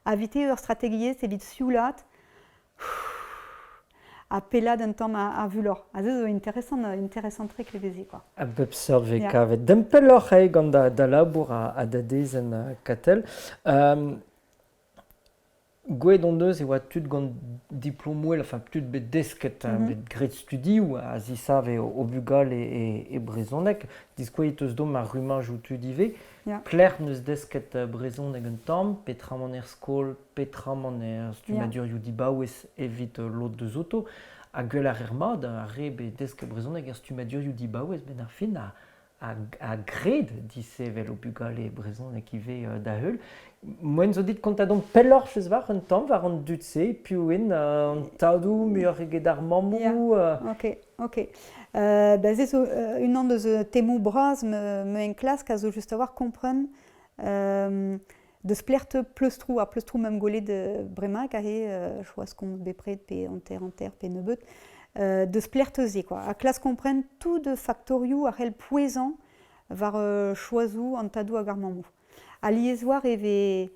a vite ur strategiezh evit sioulaat ha pellaat un tamm ar vulor. Ha se zo interesant, interesant-tre klevezi quoi. A bep seurt vez kavet. Demp pelloc'h eo gant da labour ha da dezenn, Katell. Gwelet hon eus e oa tud gant diplomoù, enfin tud bet desket, bet graet studioù a zisave o bugale e brezhoneg. Diskouezit eus deomp ar rummajoù tud ivez. Pelec'h n'eus desket brezhoneg un tamm, petra emañ er skol, petra emañ er stummadurioù dibaouez evit lod deus outo. Ha gwell a rer mat ar re bet desket brezhoneg er stummadurioù dibaouez benn ar fin a gred disevel o bugale brezhoneg ivez da heul. Moen zo dit kontañ deomp pelloc'h just war un tamm war an dud-se, piv int, an tadoù muioc'h eget ar mammoù. Ok, ok. Ben se zo unan deus temoù bras ma enklask a zo just a-walc'h kompren deus pelec'h teu pleustroù, ar pleustroù meump gwelet bremañ aze, choaz komz bepred pe hanter-hanter pe nebeut, deus pelec'h teu se quoi. Ha klask kompren tout faktorioù a c'hell pouezañ war choazoù an tadoù hag ar mammoù. Alies war e vez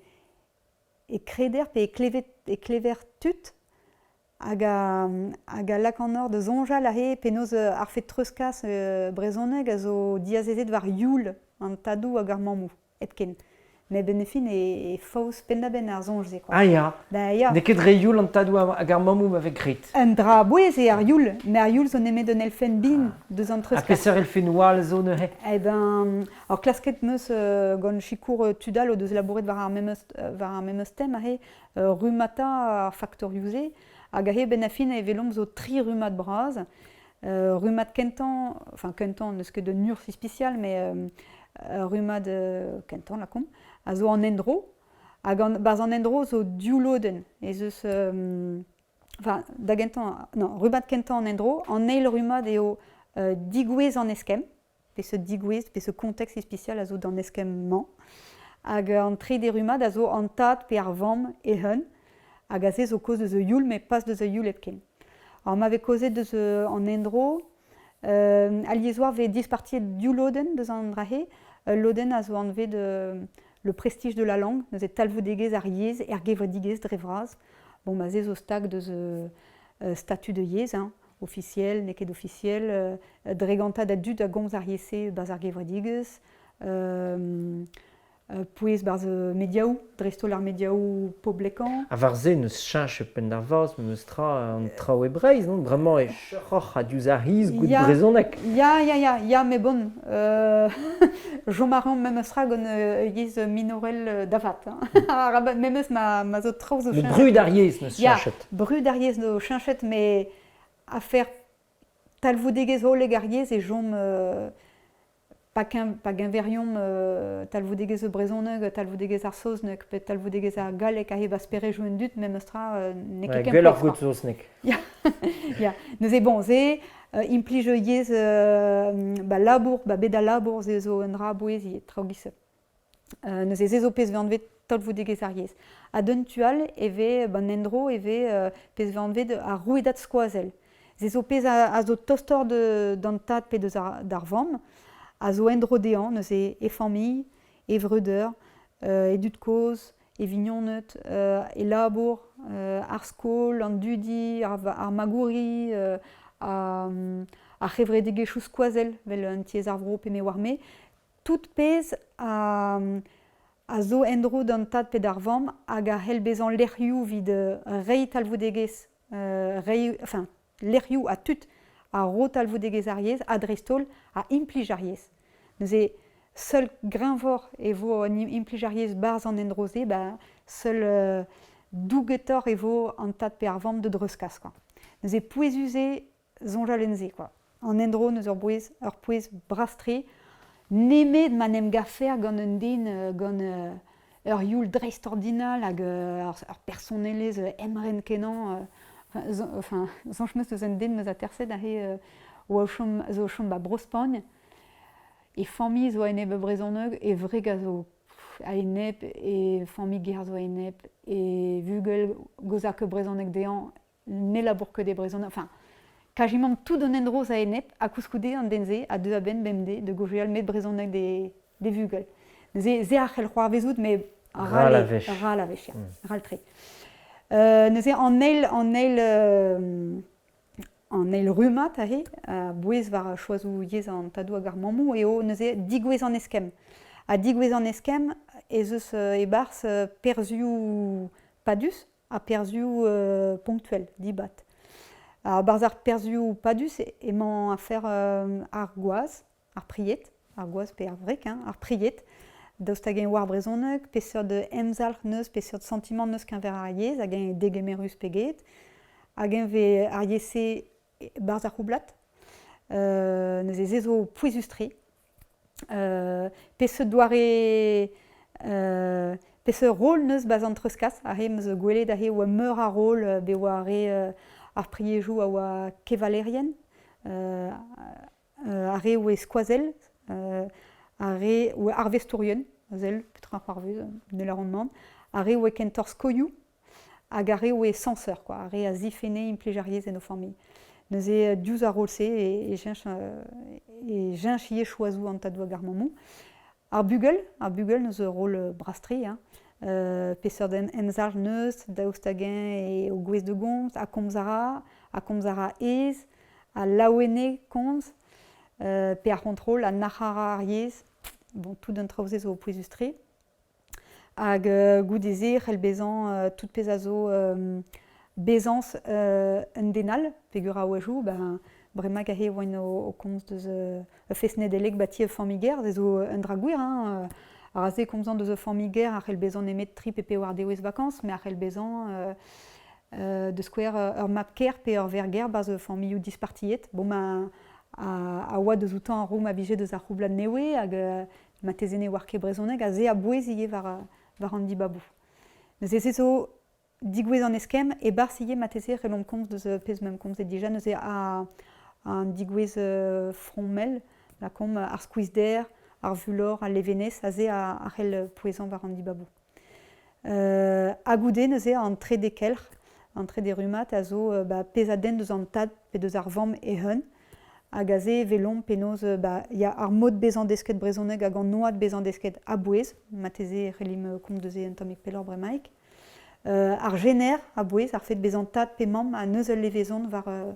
e kreder pe e klever tud hag a lak an hor da soñjal aze penaos ar fed treuzkas brezhoneg a zo diazezet war youl an tadoù hag ar mammoù hepken. Met benn ar fin e, e faos penn-da-benn ar soñj-se quoi. Ah ya, Ben ya. n'eo ket dre youl an tadoù hag ar mammoù ma vez graet. Un dra a-bouez eo ar youl, met ar youl zo nemet un elfenn bihan deus an Ha treuzkas. peseurt elfennoù all zo neuze? Eh ben, alors klasket 'm eus gant sikour tud all o deus labouret war ar memes, war ar memes tem aze, rummata ar faktorioù-se, hag aze benn ar fin e welomp zo tri rummad bras. Rummad kentañ, enfin kentañ n'eus ket un urzh ispisial, met rummad kentañ lakaomp, a zo an endro. Hag an, barzh an endro zo div lodenn. Ez eus, enfin da gentañ, non, rummad kentañ an endro, an eil rummad eo digouezh an eskemm, peseurt digouezh, peseurt konteks ispisial a zo d'an eskemm-mañ. Hag an trede rummad a zo an tad pe ar vamm e-hun, hag aze zo kaoz eus e youl, met pas deus e youl hepken. Alors ma vez kaozet deus an endro, alies war vez dispartiet div lodenn deus an dra-se. Ul lodenn a zo anvet le prestige de la langue, neuze talvoudegezh ar yezh er gevredigezh dre vras. Bon, ma se zo stag deus statud yezh, hein, ofisiel, n'eo ket ofisiel, dre gantad a dud a gomz ar yezh-se 'barzh ar gevredigezh, pouez 'barzh mediaoù, dreist-holl ar mediaoù poblekañ. Ha war se n'eus cheñchet penn d'ar vazh memes tra an traoù e Breizh, non? Bremañ e cheuc'hoc'h ha diouzh ar c'hiz goût brezhoneg. Ya, ya, ya, ya, met bon, chom a ran memes tra gant yezh minorel da vat. Hein. Arabat memes ma, ma zo traoù zo cheñchet. Brud ar yezh n'eus cheñchet. Brud ar yezh zo cheñchet, met afer talvoudegezh hollek ar yezh e chom pa, pa geñveriomp talvoudegezh ar brezhoneg, talvoudegezh ar saozneg pe talvoudegezh ar galleg aze ba sperejoù an dud memes tra n'eo ket ken Gwelloc'h goût saozneg. Ya, ya. Neuze bon, se implij yezh ba labour, ba bed al labour, se zo un dra a-bouez ivez, traoù giz-se. Neuze se zo pezh 'vez anvet talvoudegezh ar yezh. Ha d'un tu all e vez, ban endro e vez pezh 'vez anvet ar rouedad skoazell. Se zo pezh a zo tostoc'h d'an tad pe deus d'ar vamm, a zo en-dro dezhañ neuze e familh, e vreudeur, e dud-kozh, e vignoned, e labour, ar skol, an dudi, ar magouri, ar c'hevredigezhioù skoazell, 'vel an tiez ar vro pe me oar-me. Tout pezh a, a zo en-dro d'an tad pe d'ar vamm hag a c'hell bezañ lec'hioù evit reiñ talvoudegezh, reiñ, enfin, lec'hioù ha tud a ro talvoudegezh ar yezh ha dreist-holl a implij ar yezh. Neuze, seul greñvoc'h e vo an implij ar yezh 'barzh an endro-se, ba seul dougetoc'h e vo an tad pe ar vamm da dreuzkas kwa. Neuze pouezus eo soñjal en se kwa. An endro n'eus ur bouez, ur pouez bras-tre, nemet ma 'n em gavfer gant un den gant ur youl dreistordinal hag ur personelezh emren-kenañ. Enfin, soñj 'm eus eus un den 'm eus aterset aze oa o chom, zo o chom 'ba Bro-Spagn. E familh zo a-enep ar brezhoneg, e wreg a zo a-enep, e familh-ger zo a-enep, e vugel 'gaoza ket brezhoneg dezhañ ne labour ket e brezhoneg, enfin, kajimant tout an endro a-enep, ha koulskoude an den-se a deu a-benn bemdez da gaozeal met brezhoneg d'e vugel. Neuze, se a c'hell c'hoarvezout, met ral a wech. Ral a wech, ya, ral-tre. Neuze, an eil, an eil, an eil rummad aze, a-bouez war choazoù yezh an tadoù hag ar mammoù, eo neuze digouezh an eskemm. Ha digouezh an eskemm ez eus e-barzh perzhioù padus, ha perzhioù ponktuel, dibad. A-barzh ar perzhioù padus emañ afer ar gwaz, ar pried, ar gwaz pe ar wreg, hein, ar pried, daoust hag-eñ oar brezhoneg, peseurt emzalc'h 'neus, peseurt santimant 'neus keñver ar yezh, hag-eñ eo degemerus pe get, hag-eñ 'vez ar yezh-se 'barzh ar c'houblad. Neuze se zo pouezus-tre. Peseurt doare peseurt roll 'neus 'barzh an treuzkas? Aze 'm eus gwelet aze 'oa meur a roll, bet 'oa ar re ar priejoù a oa kevalerien, ar re 'oa skoazell, ar re 'oa arvestourien, sell petra c'hoarvez, ne lâran mann, ar re 'oa kentoc'h skoioù hag ar re 'oa sañseur quoi, ar re a zifenne implij ar yezh en o familh. Neuze diouzh ar roll-se e cheñch e cheñch ivez choazoù an tadoù hag ar mammoù. Ar bugel, ar bugel 'neus ur roll bras-tre hein. Peseurt emzalc'h 'neus, daoust hag-eñ eo gouest da gomz, ha komz a ra, ha komz a ra aes, ha laouen eo komz, pe ar c'hontrol, ha nac'h a ra ar yezh. Bon, tout an traoù-se zo pouezus-tre. Hag goude-se e c'hell bezañ tout pezh a zo bezañs un den all, peogwir a-wechoù, ben, bremañ aze e oan o komz deus ur fest Nedeleg 'ba ti ur familh-gêr, se zo un dra gwir hein, ar se komzañ deus ur familh-gêr a c'hell bezañ nemet tri pe pevar devezh vakañs, mais a c'hell bezañ da skouer ur mab-kaer pe ur verr-gêr 'barzh ur familhoù dispartiet. Bon ma a oa deus outañ a-raok ma vije deus ar c'houblad nevez hag marteze ne oar ket brezhoneg ha se a-bouez ivez war an dibaboù. Neuze se zo digouezh an eskemm e-barzh ivez marteze e c'hellomp komz deus pezh 'meump komzet dija neuze an digouezh frommel lakaomp ar skuizhder, ar vulor, al levenez aze a c'hell pouezañ war an dibaboù. Ha goude neuze an trede kelc'h, an trede rummad a zo ba, pezh a denn deus an tad pe deus ar vamm e-hun. Hag aze e welomp penaos ba, ya ar mod bezañ desket brezhoneg hag an oad bezañ desket a-bouez, marteze e c'hellimp komz deus se un tammig pelloc'h bremaik. Ar jener a-bouez, ar fed bezañ tad pe mamm ha neuz ul levezon war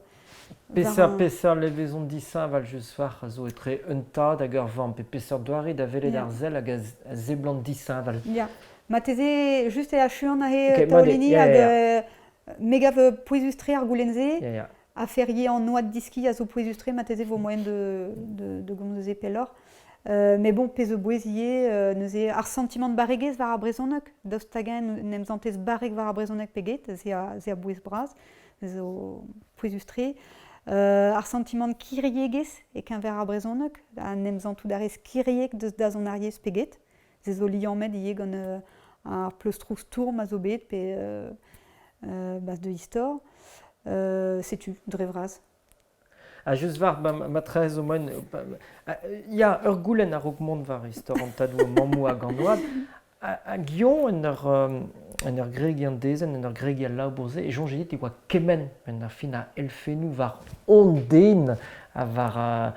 Peseurt, peseurt levezon disheñvel just war a zo etre un tad hag ur vamm pe peseurt doare da welet ar sell hag a seblant disheñvel? Ya. Marteze just e achuan aze taolenniñ hag me gav pouezus-tre ar goulenn-se. Afer ivez an oad diski a zo pouezus-tre, marteze vo moaien de gomz eus se pelloc'h. Mais bon, pezh zo bouez ivez, neuze ar santimant barregezh war ar brezhoneg, daoust hag-eñ en em santez barrek war ar brezhoneg pe get, se a bouez bras. Zo pouezus-tre. Ar santimant kiriegezh e-keñver ar brezhoneg, an em santout a rez kiriek deus dazont ar yezh pe get. Se zo liammet ivez gant ar pleustroù stourm a zo bet pe bas de istor. Setu, dre vras. Ha just war ma traez zo moaien... Ya, ur goulenn a-raok mont war istor an tadoù ha mammoù hag an oad. Hag eñ en ur gregiñ an dezenn, en ur gregiñ al labour-se, e soñje dit e oa kement en ur fin a elfennoù war hon den ha war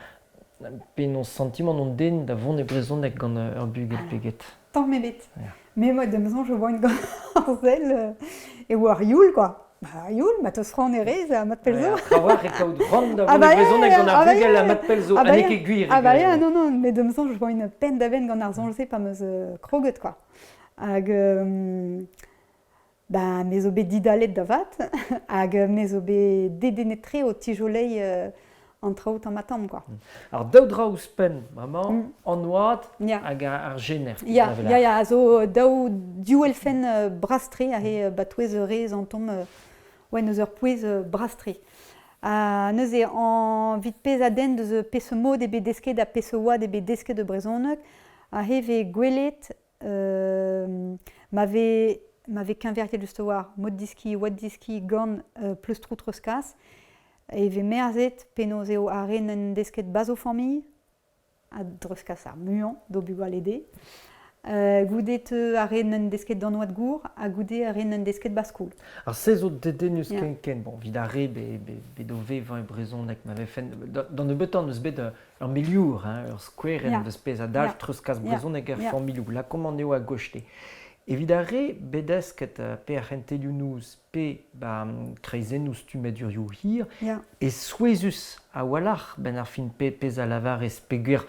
penaos santimant hon den da vont e brezhoneg gant ur bugel pe get. Tamm ebet. Me moi da'm soñj e oan gant ar sell e oa ar youl quoi. Ba ar youl, ma 'teus c'hoant e rez ha mat pell zo. Trawalc'h e kaout c'hoant da vont e brezhoneg gant ar bugel ha mat pell zo, ha n'eo ket gwir. Ah bah ya, non, non, met da'm soñj e oan penn-da-benn gant ar soñj-se pa 'm eus kroget quoi. Hag ba me zo bet didalet da vat hag me zo bet dedennet-tre o tijoleiñ an traoù tamm-ha-tamm quoi. Alors daou dra ouzhpenn bremañ, an oad hag ar jener. Ya, ya, ya, a zo daou div elfenn bras-tre aze ba-touez re zantomp ouais, neus ur pouez bras-tre. Ha neuze, evit pezh a denn deus peseurt mod eo bet desket ha peseurt oad eo bet desket e brezhoneg, aze vez gwelet ma vez ma vez keñveriet just a-walc'h mod diskiñ, oad diskiñ gant pleustroù treuzkas, e vez merzet penaos eo ar re n'en desket 'ba zo familh a dreuzkas ar muiañ d'o bugale dezhe. Goude teu ar re n'en desket d'an oad gour ha goude ar re n'en desket 'ba skol. Ar se zo dedennus ken-ken. Bon, evit ar re bet o vevañ e brezhoneg, ma vefen d'an nebeutañ n'eus bet ur miliour, hein, ur skouerenn deus pezh a dalv treuzkas brezhoneg er familhoù. Lakaomp anezho a-goste. Evit ar re bet desket pe ar c'hentelioù-noz pe ba kreizennoù stummadurioù hir, e souezhus a-walc'h benn ar fin pezh a lavarez peogwir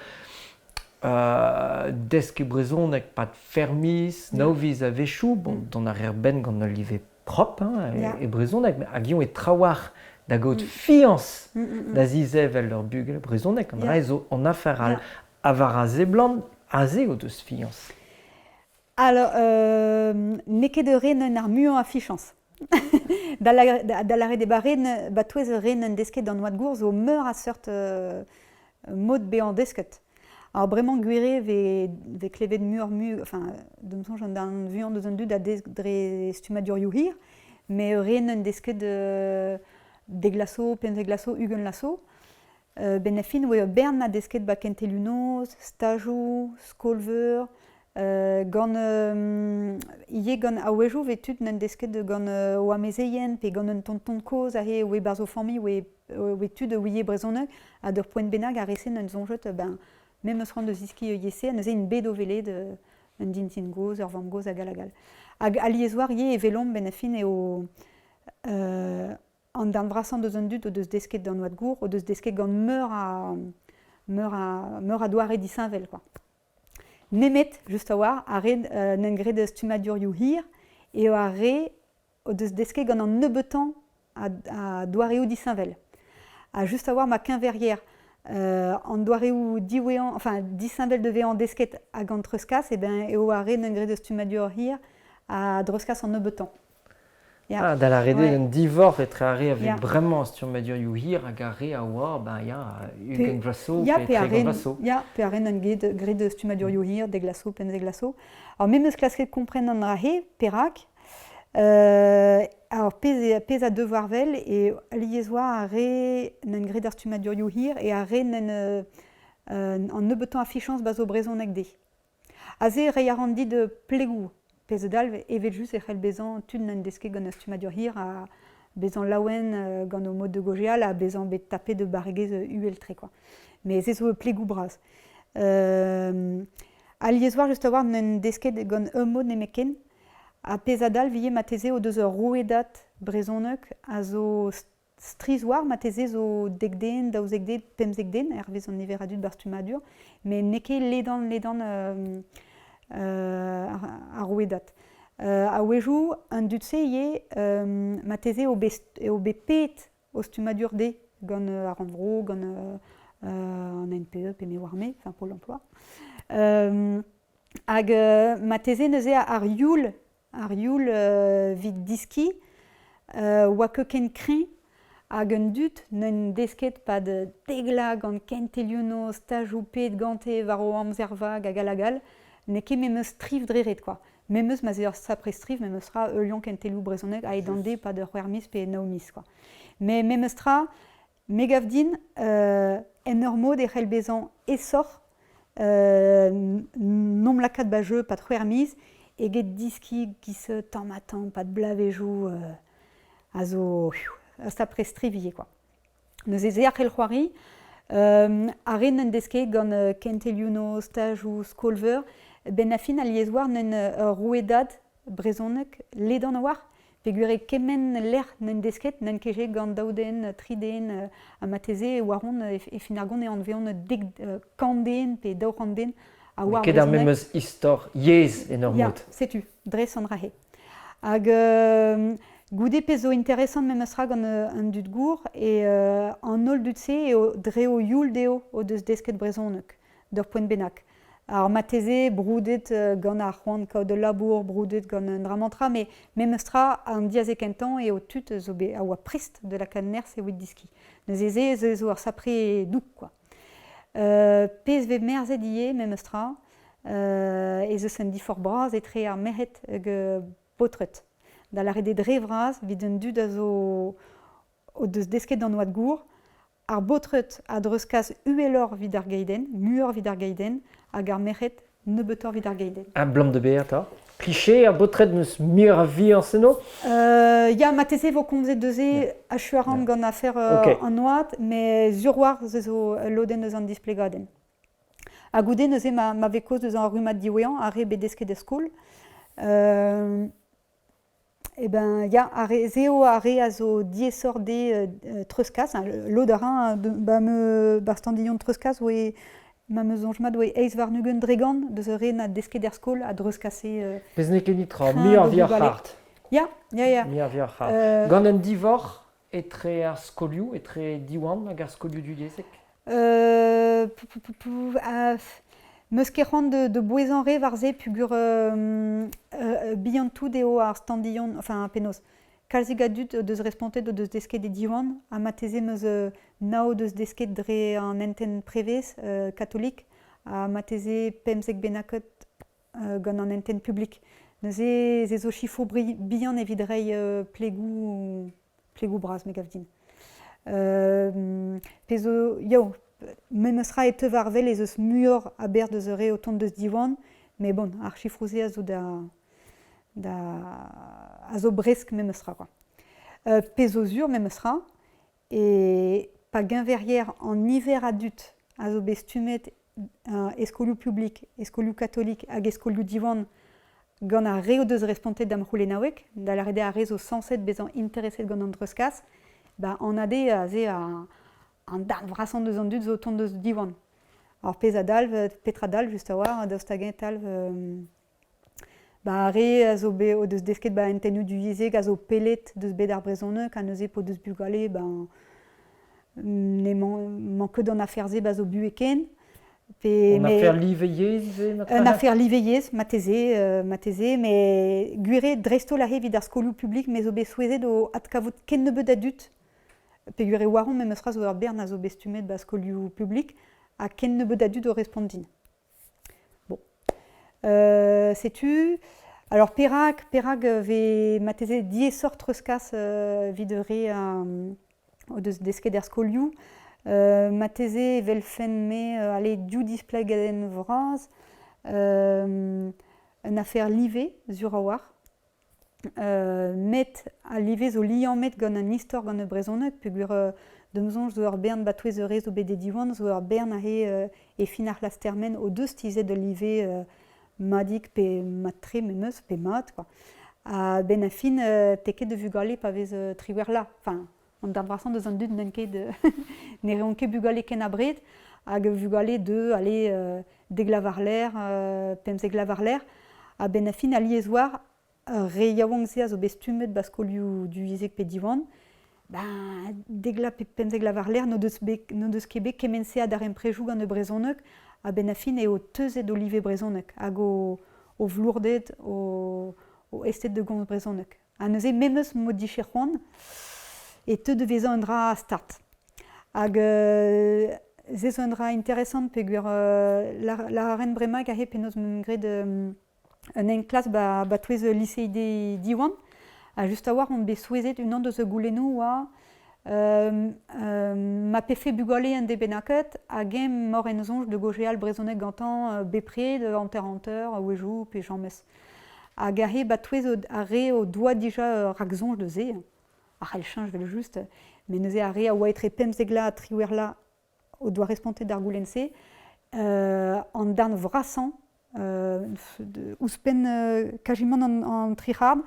deskiñ brezhoneg 'pad fermiz, nav viz a-wechoù, bon, dont a reer benn gant ul live propre hein, e brezhoneg, hag eñ e trawalc'h da gaout fiañs da zisevel ur bugel brezhoneg, an dra zo an afer all. Ha war a seblant, aze o deus fiañs. Alors, n'eo ket ur ren ar muiañ a fichañs. Da lâret eo ba ren, ba touez ur ren un desket d'an oad gour zo meur a seurt mod bezañ desket. Alors bremañ gwir eo vez klevet muioc'h-mui, enfin, d'am soñj an darn vuiañ deus an dud a desk dre stummadurioù hir, met ur ren un desket dek laso, 15 laso, 20 laso. Benn ar fin oa ur bern a desket ba kentelioù noz, stajoù, skol-veur, gant ivez gant a-wezhioù 'vez tud n'en desket gant o amezeien pe gant un tonton kozh aze oa e-barzh o familh oa tud a ouie brezhoneg ha d'ur poent bennak ar re-se n'en soñjet ben me 'm eus c'hoant da zeskiñ yezh-se ha neuze int bet o welet un dintin gozh, ur vamm gozh hag all hag all. Hag alies war ivez e welomp benn ar fin eo an darn vrasañ deus an dud o deus desket d'an oad gour o deus desket gant meur a meur a meur a doare disheñvel quoi. Nemet, just a-walc'h, ar re n'ent graet stummadurioù hir eo ar re o deus desket gant an nebeutañ a doareoù disheñvel. Ha just a-walc'h ma keñverier an doareoù diwezhañ, enfin disheñvel da vezañ desket hag an treuzkas, eh ben eo ar re n'ent graet stummadur hir a dreuzkas an nebeutañ. Ya. Ah, da lâret eo un divorc'h etre ar re a vez bremañ stummadurioù hir hag ar re a oa, ben ya, 20 vloaz zo ya, pe pe ar 30 vloaz zo. Ya, pe ar re n'ont ket graet stummadurioù hir, dek vloaz zo, 15 vloaz zo. Alors me 'm eus klasket kompren an dra-se, perak. Alors pezh a deu war wel eo alies oa ar re n'ont graet ar stummadurioù hir e ar re n'ont an nebeutañ a fichañs 'ba zo brezhoneg dezhe. Aze reiñ a ran dit plegoù. Pezh a dalv evel-just e c'hell bezañ tud n'en dez ket gant ur stummadur hir ha bezañ laouen gant o mod de gaozeal ha bezañ bet tapet e barregezh uhel-tre quoi. Mais se zo plegoù bras. Alies war just a-walc'h n'en dez ket gant ur mod nemetken. Ha pezh a dalv ivez marteze o deus ur rouedad brezhoneg a zo Strizh war marteze zo dek den, 12 den, 15 den hervez an niver a dud 'barzh stummadur, met n'eo ket ledan-ledan ar rouedad. A-wezhioù an dud-se ivez marteze eo bet pet o stummadur dezhe gant ar rannvro, gant an NPE pe me oar-me, enfin Pôle emploi. Hag marteze neuze ar youl Ar youl evit diskiñ oa ket ken kreñv hag an dud n'en desket 'pad dek vloaz gant kentelioù-noz, stajoù pet gante war o amzer vak hag all hag all, n'eo ket memes striv dre ret kwa. Memes ma 'z eo ur sapre striv memes tra heuliañ kentelioù brezhoneg aet an deiz 'pad ur c'hwec'h miz pe nav miz kwa. Met memes tra, Me 'gav din en ur mod e c'hell bezañ aesoc'h n'omp lakaat ba jeu 'pad c'hwec'h miz eget diskiñ giz tamm-ha-tamm 'pad bloavezhioù a zo ur sapre striv ivez kwa. Neuze se a c'hell c'hoari. Ar re n'en dez ket gant kentelioù-noz, stajoù, skol-veur, 'benn ar fin alies 'oar n'en ur rouedad brezhoneg ledan a-walc'h peogwir e kement lec'h n'en dez ket, n'en ket gant daou den, tri den, ha marteze e oaront e fin ar gont e anveont dek kant den pe 200 den a oar Ket ar memes istor yezh en ur Ya, mod. setu, dres an dra-se. Hag goude pezh zo interesant memes tra gant an dud gour e an holl dud-se eo dre o youl dezho o deus desket brezhoneg d'ur poent bennak. Ar marteze broudet gant ar c'hoant kaout ul labour, broudet gant un dra-mañ-tra, met memes tra an diaze kentañ eo tud zo bet a oa prest da lakaat nerzh evit diskiñ. Neuze se se zo ur sapre doug quoi. Pezh 'vez merzet ivez memes tra, ez eus un diforc'h bras etre ar merc'hed hag paotred. Da lâret eo dre vras evit an dud a zo o deus desket d'an oad gour, Ar baotred a dreuzkas uheloc'h evit ar geidenn, muioc'h evit ar geidenn, hag ar merc'hed nebeutoc'h evit ar geidenn. Abalamour da bezañ 'ta. Cliché, ar baotred n'eus muioc'h a viañs eno? Ya, marteze e vo komzet deus se achu a ran gant afer an oad, met sur 'oar se zo ul lodenn eus an displegadenn. Ha goude neuze ma vez kaoz deus ar rummad diwezhañ, ar re bet desket er skol, Eh ben ya, ar re-se eo ar re a zo diaesoc'h dezhe treuzkas. Lod a ra ba ma 'barzh Standilhon treuzkas oe ma 'm eus soñj mat oe 28% deus ar re 'na desket er skol a dreuzkase Pezh n'eo ket netra, kreñv muioc'h d'o 'vi ar bugale. c'hart. Ya. Muioc'h 'vi ar c'hart. Gant un divorc'h etre ar skolioù, etre Diwan hag ar skolioù divyezhek? 'Meus ket c'hoant da bouezañ re war se peogwir bihan-tout eo ar standilhon, enfin penaos, kalzik a dud o deus respontet o deus desket e Diwan ha marteze 'meus nav o deus desket dre an hentenn prevez katolik ha marteze 15 bennaket gant an hentenn publik. Neuze se zo sifroù bihan evit reiñ plegoù plegoù bras me gav din. Pezh zo yaou, memes tra e teu war wel ez eus muioc'h a berzh deus ar re o tont deus Diwan, met bon, ar sifroù-se a zo da, da a zo bresk memes tra quoi. Pezh zo sur memes tra, e pa geñverier an niver a dud a zo bet stummet e skolioù publik, e skolioù katolik hag e skolioù Diwan gant ar re o deus respontet da'm c'houlennaoueg, da lâret eo ar re zo sañset bezañ intereset gant an treuzkas, ba anat eo aze an darn vrasañ deus an dud zo o tont deus Diwan. Ar pezh a dalv, petra dalv just a-walc'h, daoust hag-eñ talv ba ar re a zo bet o deus desket ba hentennoù divyezhek a zo pellet deus bet ar brezhoneg ha neuze p'o deus bugale ben n'emañ ket an afer-se ba zo buhez ken. Pe, Un afer live yezh ivez marteze? Un afer live yezh marteze, marteze, met gwir eo dreist-holl aze evit ar skolioù publik me zo bet souezhet o adkavout ken nebeut a dud peogwir e oaromp memes tra zo ur bern a zo bet stummet ba skolioù publik ha ken nebeut a dud o respont din. Bon. Setu, alors perak, perak vez marteze diaesoc'h treuzkas evit re o deus desket er skolioù? Marteze e welfen-me ale div displegadenn vras, un afer live, sur a-walc'h, Met al live zo liammet gant an istor gant ar brezhoneg peogwir da'm soñj zo ur bern ba touez ur re zo bet e Diwan zo ur bern aze e fin ar c'hlas termen o deus tizhet ul live madik pe mat-tre memes pe mat quoi. A-benn ar fin t'es ket da vugale pa vez triwec'h vloaz. Enfin an darn vrasañ deus an dud n'int ket ne reont ket bugale ken abred hag vugale deu ale dek vloaz war-lerc'h, 15 vloaz war-lerc'h. A-benn ar fin alies war ar re yaouank-se a zo bet stummet ba skolioù divyezhek pe Diwan, ben dek vloaz pe 15 vloaz war-lerc'h n'o deus bet n'o deus ket bet kement-se a darempredoù gant o brezhoneg. A-benn ar fin eo teuzet o live brezhoneg hag o o vlourded, o o ested da gomz brezhoneg. Ha neuze memes m'o dije c'hoant e teu da vezañ un dra start. Hag se zo un dra interesant peogwir lâr a ren bremañ aze penaos 'meump graet un enklask ba ba touez liseidi Diwan. Ha just a-walc'h on bet souezhet unan deus goulennoù oa ma pefe bugale un deiz bennaket hag-eñ m'oc'h en soñj da gaozeal brezhoneg gantañ bepred hanter-hanter a-wezhioù pe james. Hag aze ba touez ar re o doa dija ur raksoñj deus se, a c'hell cheñch evel-just, met neuze ar re a oa etre 15 vloaz ha 18 vloaz o doa respontet d'ar goulenn-se, an darn vrasañ, ouzhpenn kazimant an tri c'hard,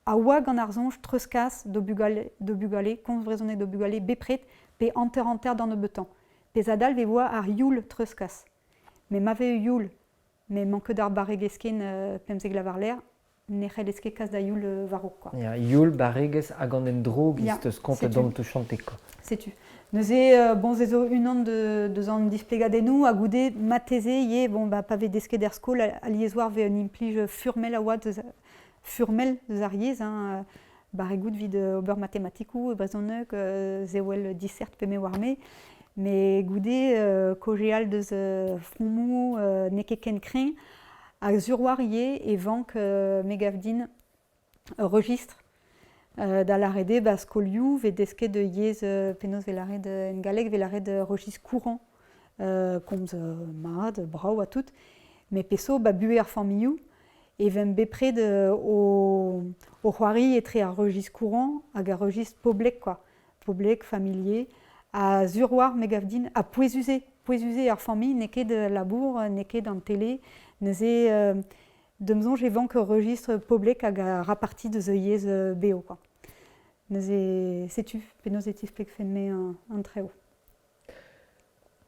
a oa gant ar soñj treuzkas d'o bugale, d'o bugale, komz brezhoneg d'o bugale bepred pe hanter-hanter d'an nebeutañ. Pezh a dalv e oa ar youl treuzkas. Met ma vez youl Mais manque ket ar barregezh ken 15 vloaz war-lerc'h, ne c'hellez ket kas da youl war-raok quoi. Ya, youl, barregezh hag an endro giz teus kontet dont touchante quoi. Setu. Neuze, bon, se zo unan de, deus an displegadennoù ha goude marteze ivez, bon, bah, pa vez desket er skol, alies war vez un implij furmel a oa deus, furmel deus ar yezh, hein, barregout evit ober matematikoù e brezhoneg, sewel disert pe me oar-me. Met goude kaozeal deus fromoù n'eo ket ken kreñv. Hag sur war ivez e vank, me gav din, ur registr da lâret eo ba skolioù 'vez desket yezh penaos 'vez lâret en galleg 'vez lâret registre courant komz mat, brav ha tout. Met peseurt ba buhez ar familhoù e vemp bepred o c'hoari etre ar registre courant hag ar registre poblek quoi. Poblek, familier, ha sur war me gav din, ha pouezus eo, pouezus eo ar familh, n'eo ket labour, n'eo ket an tele. Neuze da'm soñj e vank ur registre poblek hag a ra parti deus ur yezh bev quoi. Neuze setu penaos e tisplegfen-me an traoù.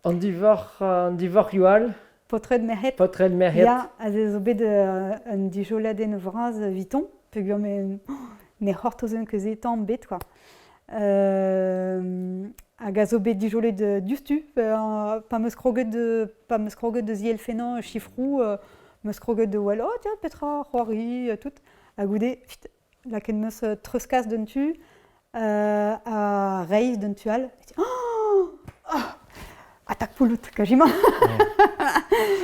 An divorc'h, an divorc'hioù all. Paotred merc'hed. Paotred merc'hed. Ya, aze zo bet un dijoladenn vras eviton, peogwir me ne c'hortozen ket se tamm bet quoi. Hag a zo bet dijolet diouzhtu, pa 'm eus kroget pa 'm eus kroget da zielfennañ sifroù, 'm eus kroget da wel, oh tiens, petra c'hoari, tout. Ha goude, lakaet 'm eus treuzkas d'un tu ha reizh d'un tu all. Oh Attaque poulout, quasiment.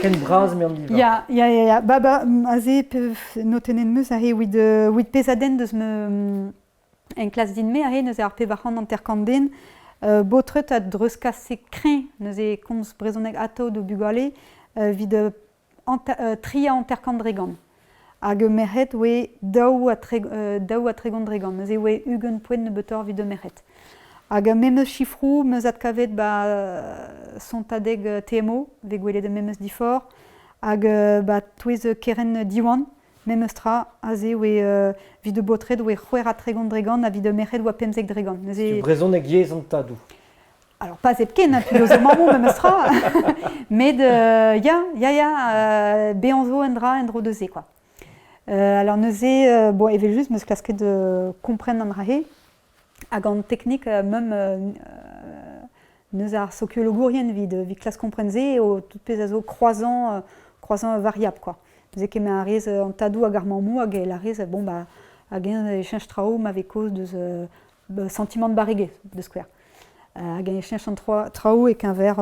Ken bras me an divar. Ya, ya, ya, ya. Ba, ba, aze notennet 'm eus aze evit, evit pezh a denn deus ma enklas din-me aze neuze ar 450 den. Baotred a dreuzkase kreñv neuze komz brezhoneg atav d'o bugale evit 53%. Hag merc'hed oe 32%. Neuze oe 20 poent nebeutoc'h evit merc'hed. Hag memes sifroù 'm eus adkavet ba sontadeg TMO, vez gwelet memes diforc'h. Hag ba touez kerent Diwan, memes tra, aze oe evit baotred oe 36% ha evit merc'hed oa 15%. Neuze... Brezhoneg yezh an tadoù. Alors pas hepken, hein, p'eo zo mammoù memestra, met ya, ya, ya, bezañ zo un dra en-dro da se, quoi. Alors neuze, bon, evel-just, 'm eus klasket kompren an dra-se, hag an teknik mem neuze ar sokiologourien evit klask kompren se eo tout pezh a zo kroazañ, kroazañ variabl, quoi. Neuze kemer a rez an tadoù hag ar mammoù hag e lârez, bon, bah, hag-eñ e cheñch traoù ma vez kaoz deus santimant barregezh, da skouer. Hag e cheñch an traoù e-keñver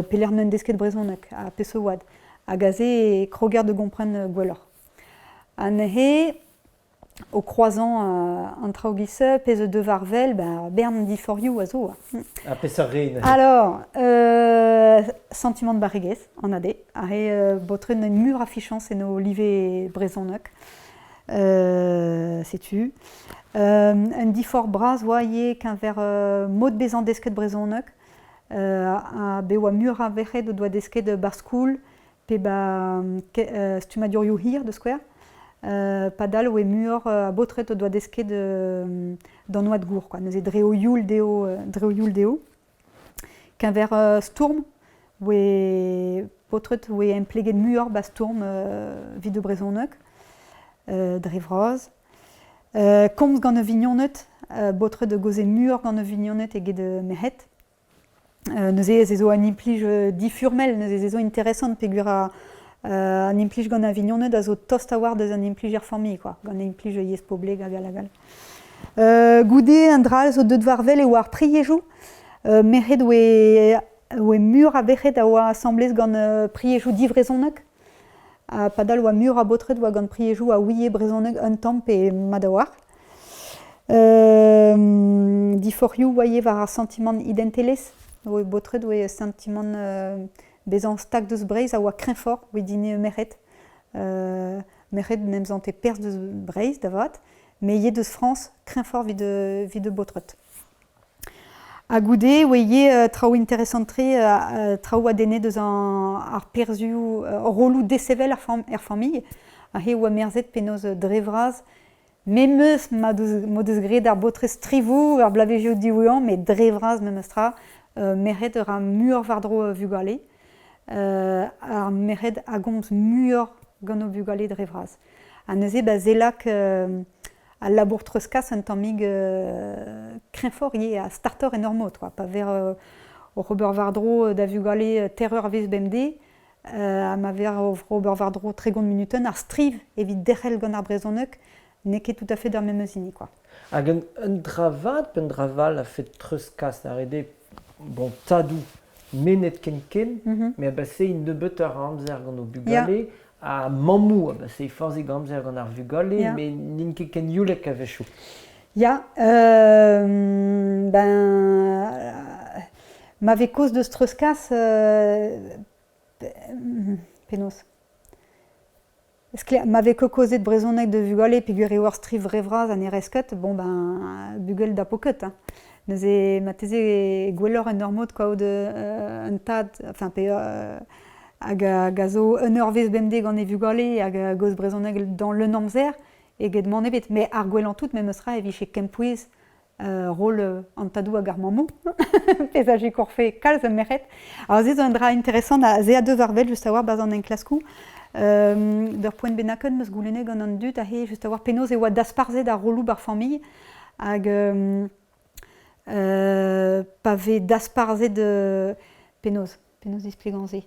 pelec'h n'en dez ket brezhoneg ha peseurt oad. Hag aze e kroger da gompren gwelloc'h. Ha neuze, o kroazañ an traoù giz-se, pezh o deus war wel, ba, bern diforioù a zo. Ha peseurt re neuze? Alors, santimant barregezh, anat eo. Aze, baotred un mur a fichañs en o live brezhoneg. Setu. Un diforc'h bras oa ivez keñver mod bezañ desket brezhoneg. Ha bet oa muioc'h a verc'hed o doa desket 'ba skol pe 'ba stummadurioù hir da skouer. Padal oa muioc'h a baotred o doa desket d'an oad gour quoi. Neuze dre o youl dezho, dre o youl dezho. Keñver stourm oe paotred oe empleget muioc'h 'ba stourm evit o brezhoneg dre vras. Komz gant e vignoned, baotred a gaoze muioc'h gant e vignoned eget merc'hed. Neuze ez zo un implij difurmel, neuze ez zo interesant peogwir an implij gant ar vignoned a zo tost a-walc'h deus an implij er familh quoi, gant implij yezh poblek hag all hag all. Goude un dra all zo deuet war-wel eo ar priejoù. Merc'hed oe meur a verc'hed a oa asambles gant priejoù divrezhonek. Ha padal oa meur a baotred oa gant priejoù a ouie brezhoneg un tamm pe mat a-walc'h. Diforc'hioù oa ivez war ar santimant identelezh. Oe baotred oe santimant bezañ stag deus Breizh a oa kreñfoc'h evit hini merc'hed. Merc'hed n'em sante perzh deus Breizh da vat, met ivez deus Frañs kreñfoc'h evit e baotred. Ha goude e oa ivez traoù interesant-tre, traoù a denne deus ar perzhioù, rolloù desevel er familh. Aze e oa merzet penaos dre vras, memes ma m'o deus graet ar baotred strivoù ar bloavezhioù diwezhañ, met dre vras memestra, merc'hed a ra muioc'h war-dro vugale. Ar merc'hed a gomz muioc'h gant o bugale dre vras. Ha neuze ba se lak al labour treuzkas un tammig kreñfoc'h ivez ha startoc'h en ur mod quoi. Pa vez oc'h ober war-dro da vugale teir eurvezh bemdez ha ma vez oc'h ober war-dro 30 munutenn, ar striv evit derc'hel gant ar brezhoneg n'eo ket tout à fait ar memes hini quoi. Hag un dra vat pe un dra val a-fet treuzkas ar re bon tadoù mennet ken-ken, met a-base nebeutoc'h a amzer gant o bugale, ha mammoù a-base forzhik amzer gant ar vugale, met n'int ket ken youlek a-wechoù. Ya, ben, ma vez kaoz deus treuzkas, penaos? Ma vez ket kaozet brezhoneg da vugale peogwir eo ur striv re vras ha ne rez ket, bon ben bugel da po ket hein. Neuze marteze eo gwelloc'h en ur mod kaout un tad, enfin pe hag a zo un eurvezh bemdez gant e vugale hag a gaoz brezhoneg dans leun amzer eget mann ebet. Mais ar gwellañ tout memes tra e vije kempouez roll an tadoù hag ar mammoù, pezh a sikourfe kalz a merc'hed. Alors se zo un dra interesant ha se a deu war-wel just a-walc'h 'barzh an enklaskoù. D'ur poent bennaket 'm eus goulennet gant an dud aze just a-walc'h penaos e oa dasparzhet ar rolloù 'bar familh hag pa vez dasparzhet penaos penaos displegañ se?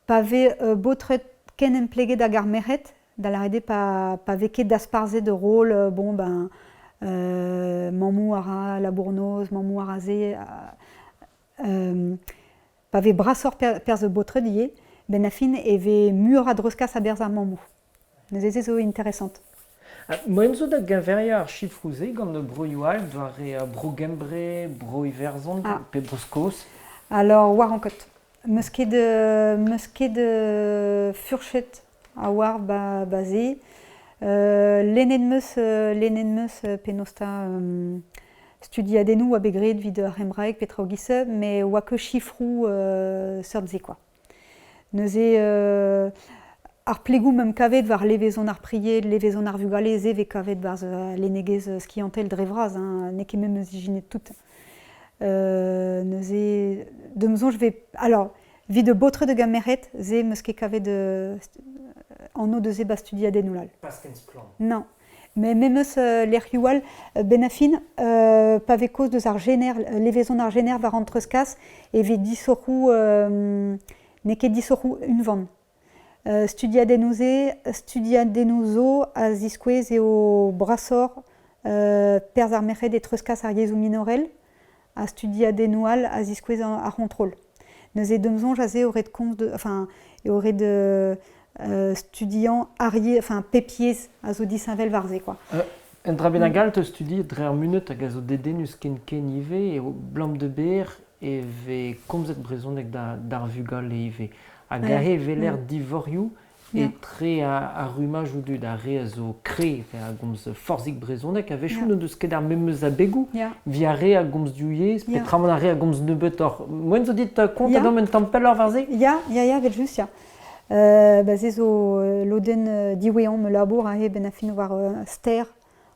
Pa vez baotred ken empleget hag ar merc'hed, da lâret eo pa vez ket dasparzhet ur roll, bon ben mammoù a ra labour-noz, mammoù a ra se, pa vez brasoc'h perzh baotred ivez, benn ar fin e vez muioc'h a dreuzkas a-berzh ar mammoù. Neuze se zo interesant. Moaien zo da geñveriañ ar sifroù-se gant broioù all, doare Bro-Gembre, Bro-Iwerzhon pe Bro-Skos? Alors, war an ket. 'Meus ket 'meus ket furchet a-walc'h 'ba se. Lennet 'meus lennet 'meus penaos 'ta studiadennoù oa bet graet evit ar c'hembraeg pe traoù giz-se met 'oa ket sifroù seurt-se kwa. Neuze ar plegoù 'meump kavet war levezon ar pried, levezon ar vugale, se 'vez kavet 'barzh lennegezh skiantel dre vras hein, n'eo ket me 'meus ijinet tout. Neuze, d'am soñj 'vez alors evit ur baotred hag ar merc'hed, se 'm eus ket kavet anv deus 'ba studiadennoù all. Pas ken splann. Non. Mais memes lec'hioù all, 'benn ar fin, pa vez kaoz deus ar jener, levezon ar jener war an treuzkas, e vez disoc'hoù, n'eo ket disoc'hoù unvan. Studiadennoù-se, studiadennoù zo a ziskouez eo brasoc'h perzh ar merc'hed e treuzkas ar yezhoù minorel ha studiadennoù all a ziskouez ar c'hontrol. Neuze d'am soñj aze eo ret komz de, enfin eo ret studiañ ar yezh, enfin pep yezh a zo disheñvel war se quoi. Un dra bennak all 'teus studiet dre ar munud hag a zo dedennus ken-ken ivez eo 'blam da ber e vez komzet brezhoneg d'ar vugale ivez. Hag aze e weler divorioù etre ar rummajoù dud, ar re a zo kre, a gomz forzhik brezhoneg, a-wechoù n'o deus ket ar memes abegoù, evit ar re a gomz div yezh, peotramant ar re a gomz nebeutoc'h. Moaien zo dit kontañ deomp un tamm pelloc'h war se? Ya, ya, ya, evel-just, ya. Ba se zo lodenn diwezhañ ma labour aze 'benn ar fin war ster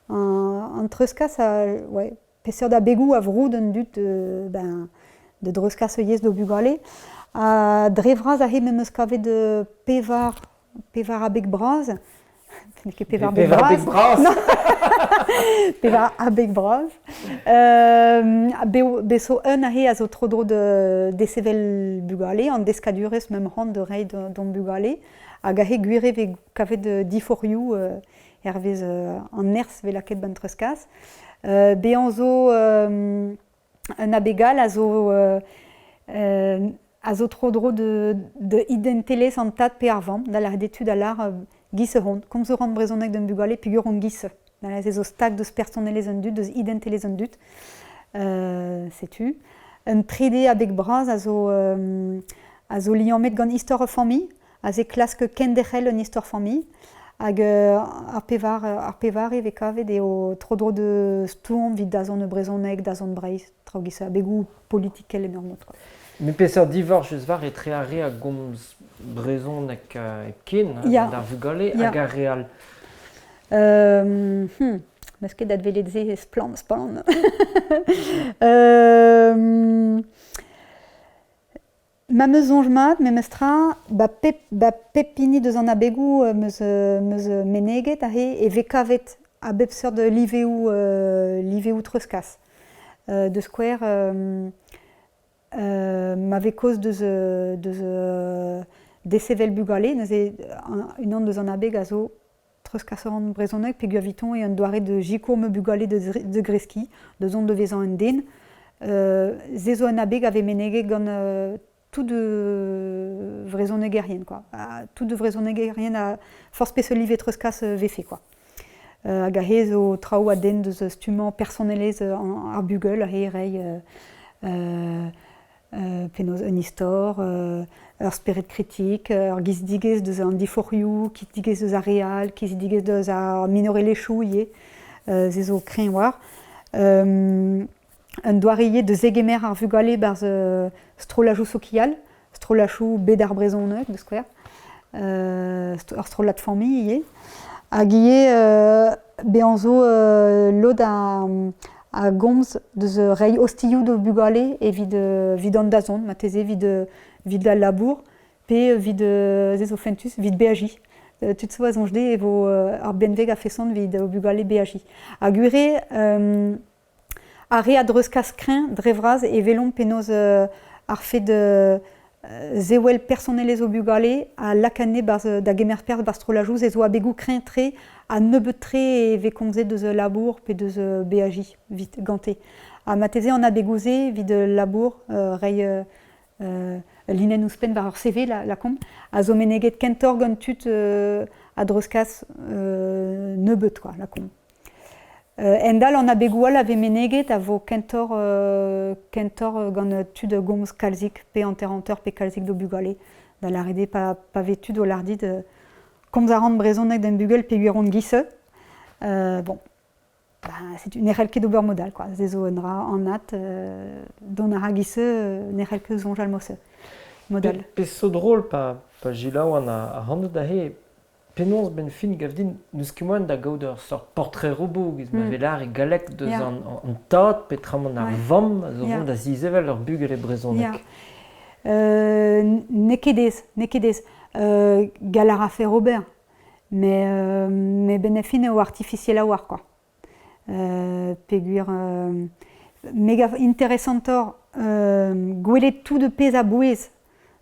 an treuzkas ha ouais, peseurt abegoù a vroud an dud ben, da dreuzkas o yezh d'o bugale. Ha dre vras aze me 'm eus kavet pevar, pevar abeg bras. N'eo ket pevar abeg bras. bras. Pevar abeg bras. Bez zo un aze a zo tro-dro da desevel bugale, an deskadurezh me'm c'hoant da reiñ d'hon bugale. Hag aze gwir eo 'vez kavet diforc'hioù hervez an nerzh 'vez lakaet 'ba'n treuzkas. Bezañ zo un abeg all a zo a zo tro-dro de identelezh an tad pe ar vamm, da lâret eo tud a lâr giz on, komz a ran brezhoneg d'am bugale peogwir on giz. Da lâret eo zo stag deus personelezh an dud, deus identelezh an dud. Setu. Un trede abeg bras a zo a zo liammet gant istor ur familh. Aze klask kenderc'hel un istor familh. Hag ar pevar ar pevare 'vez kavet eo tro-dro da stourm evit dazont ar brezhoneg, dazont Breizh, traoù giz-se, abegoù politikel en ur mod quoi. Met peseurt divorc'h eus war etre ar re a gomz brezhoneg hepken, gant ar vugale, hag ar re all? N'eus ket adwelet se splann, splann. Ma 'm eus soñj mat memestra, ba pep ba pep hini deus an abegoù 'm eus 'm eus meneget aze e vez kavet a bep seurt liveoù liveoù treuzkas. Da skouer ma vez kaoz deus deus desevel bugale neuze unan deus an abeg a zo treuzkas a ran brezhoneg peogwir evitoñ eo un doare da sikour ma bugale da greskiñ, da zont da vezañ un den. Se zo un abeg a vez meneget gant tout vrezhonegerien quoi. Tout vrezhonegerien a forzh peseurt live treuzkas 'vefe quoi. Hag aze zo traoù a denn deus stummañ personelezh ar bugel aze reiñ penaos un istor, ur spered kritik, ur gizidigezh deus an diforc'hioù, kizidigezh deus ar re all, kizidigezh deus ar minorelezhioù ivez, se zo kreñv war. Un doare ivez da zegemer ar vugale 'barzh strollajoù sokial, strollajoù bed ar brezhoneg da skouer, ur strollad familh ivez. Hag ivez bezañ zo lod a gomz deus reiñ ostilhoù d'o bugale evit evit an dazont, marteze evit evit al labour pe evit se zo fentus, evit beajiñ. Tud zo a soñj dezhe e vo ar benveg a-feson evit o bugale beajiñ. Ha gwir eo ar re a dreuzkas kreñv dre vras e welomp penaos ar fed sewel personelezh o bugale a lak anezhe 'barzh da gemer perzh 'barzh strollajoù se zo abegoù kreñv-tre ha nebeut-tre e vez komzet deus labour pe deus beajiñ evit gante. Ha marteze an abegoù-se evit labour reiñ ul linenn ouzhpenn war ur CV lakaomp a zo meneget kentoc'h gant tud a dreuzkas nebeut quoi lakaomp. Endal an abegoù all a vez meneget a vo kentoc'h kentoc'h gant tud a gomz kalzik pe hanter-hanter pe kalzik d'o bugale. Da lâret eo pa, pa vez tud o lâr dit komz a ran brezhoneg d'am bugel peogwir on giz-se. Bon, ben, setu ne c'hell ket ober mod all quoi. Se zo un dra anat, dont a ra giz-se ne c'hell ket soñjal mod-se. Mod all. Pezh zo drol pa, pa selaouan ac'hanout aze, Penaos 'benn fin 'gav din n'eus ket moaien da gaout ur seurt portrait robot giz ma vez lâret e galleg deus an tad peotramant ar vamm a zo vont da zisevel ur bugel e brezhoneg. Ya. N'eo ket aes, n'eo ket aes. Gall a rafer ober, met 'benn ar fin eo artifisiel a-walc'h kwa. Peogwir me gav interesantoc'h gwelet tout ar pezh a bouez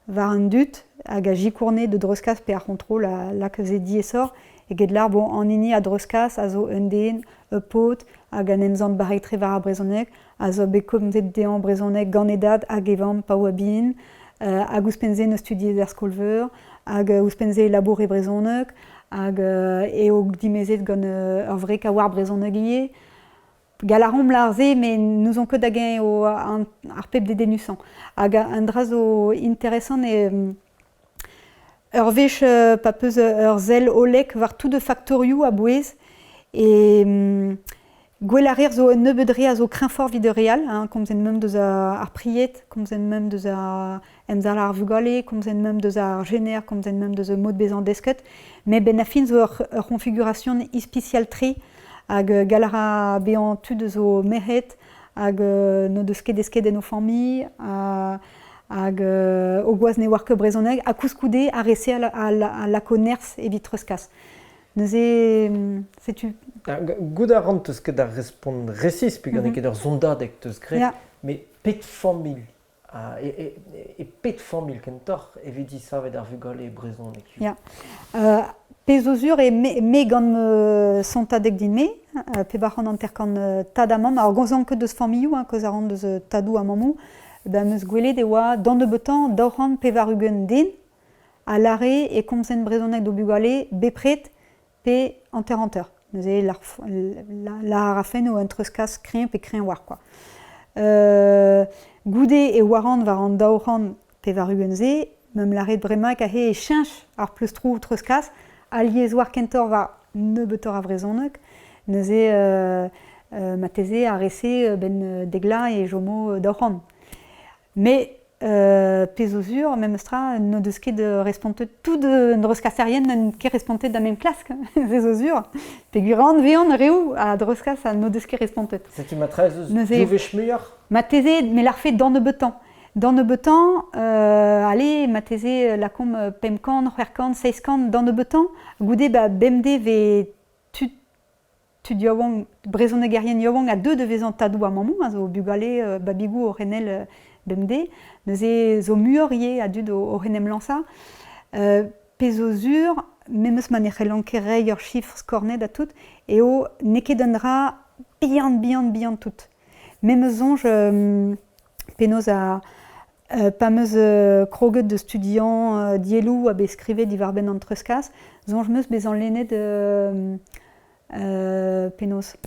war an dud hag a sikourne da dreuzkas pe ar c'hontrol a lak se diaesoc'h eget lâr bon an hini a dreuzkas a zo un den, ur paotr hag en em sant barrek-tre war ar brezhoneg, a zo bet komzet dezhañ brezhoneg gant e dad hag e vamm pa oa bihan, hag ouzhpenn-se 'neus studiet er skol-veur, hag ouzhpenn-se e labour e brezhoneg, hag eo dimezet gant ur wreg a oar brezhoneg ivez. Gall a raomp lâr se, met n'ouzon ket hag-eñ eo ar pep dedennusañ. Hag an dra zo interesant eo ur wech pa 'peus ur sell hollek war tout ar faktorioù a-bouez e Gwell a reer zo un nebeud re a zo kreñfoc'h evit ar re all, hein, komzet meump deus ar pried, komzet meump deus ar emzalc'h ar vugale, komzet meump deus ar jener, komzet meump deus mod bezañ desket. Met 'benn ar fin zo ur c'honfiguration ispisial-tre hag gall a ra bezañ tud eus o merc'hed hag n'o deus ket desket en o familh hag o gwaz ne oar ket brezhoneg ha koulskoude ar re-se a lako nerzh evit treuzkas. Neuze, setu. Goût a ran 'teus ket ar respont resis peogwir n'eo ket ur sondadeg 'teus graet, met pet familh e pet familh kentoc'h e vez disavet ar vugale e brezhoneg? Ya. Pezh zo sur eo me gant ma sontadeg din-me, 450 tad ha mamm, ar gomzan ket deus familhoù, hein, kaoz a ran deus tadoù ha mammoù, ben 'm eus gwelet e oa d'an nebeutañ 280 den a lâre e komzent brezhoneg d'o bugale bepred pe hanter-hanter. Neuze lâr a rafen eo un treuzkas kreñv pe kreñv war quoi. Goude e oaran war an 280-se, meump lâret bremañ aze e cheñch ar pleustroù treuzkas, alies war kentoc'h war nebeutoc'h a vrezhoneg. Neuze marteze ar re-se 'benn dek vloaz e chomo 200. Mais pezh zo sur, memes tra, n'o deus ket respontet tout an dreuzkaserien n'ont ket respontet da même klask, se zo sur. Peogwir anvean reoù a dreuzkas ha n'o deus ket respontet. Setu ma traez eus div wech muioc'h? Marteze, me lârfe d'an nebeutañ. D'an nebeutañ, allez, marteze lakaomp 500, 600, 700 d'an nebeutañ. Goude, ba, bemdez 'vez tud tud yaouank, brezhonegerien yaouank a deu da vezañ tadoù ha mammoù, a zo bugale babigoù o c'henel bemdez. Neuze zo muioc'h ivez a dud oc'h en em lañsañ. Pezh zo sur, memes ma ne c'hellan ket reiñ ur chifr skornet ha tout, eo n'eo ket un dra bihan, bihan, bihan tout. Memes soñj penaos a pa 'm eus kroget da studiañ dielloù ha bet skrivet diwar-benn an treuzkas, soñj 'm eus bezañ lennet penaos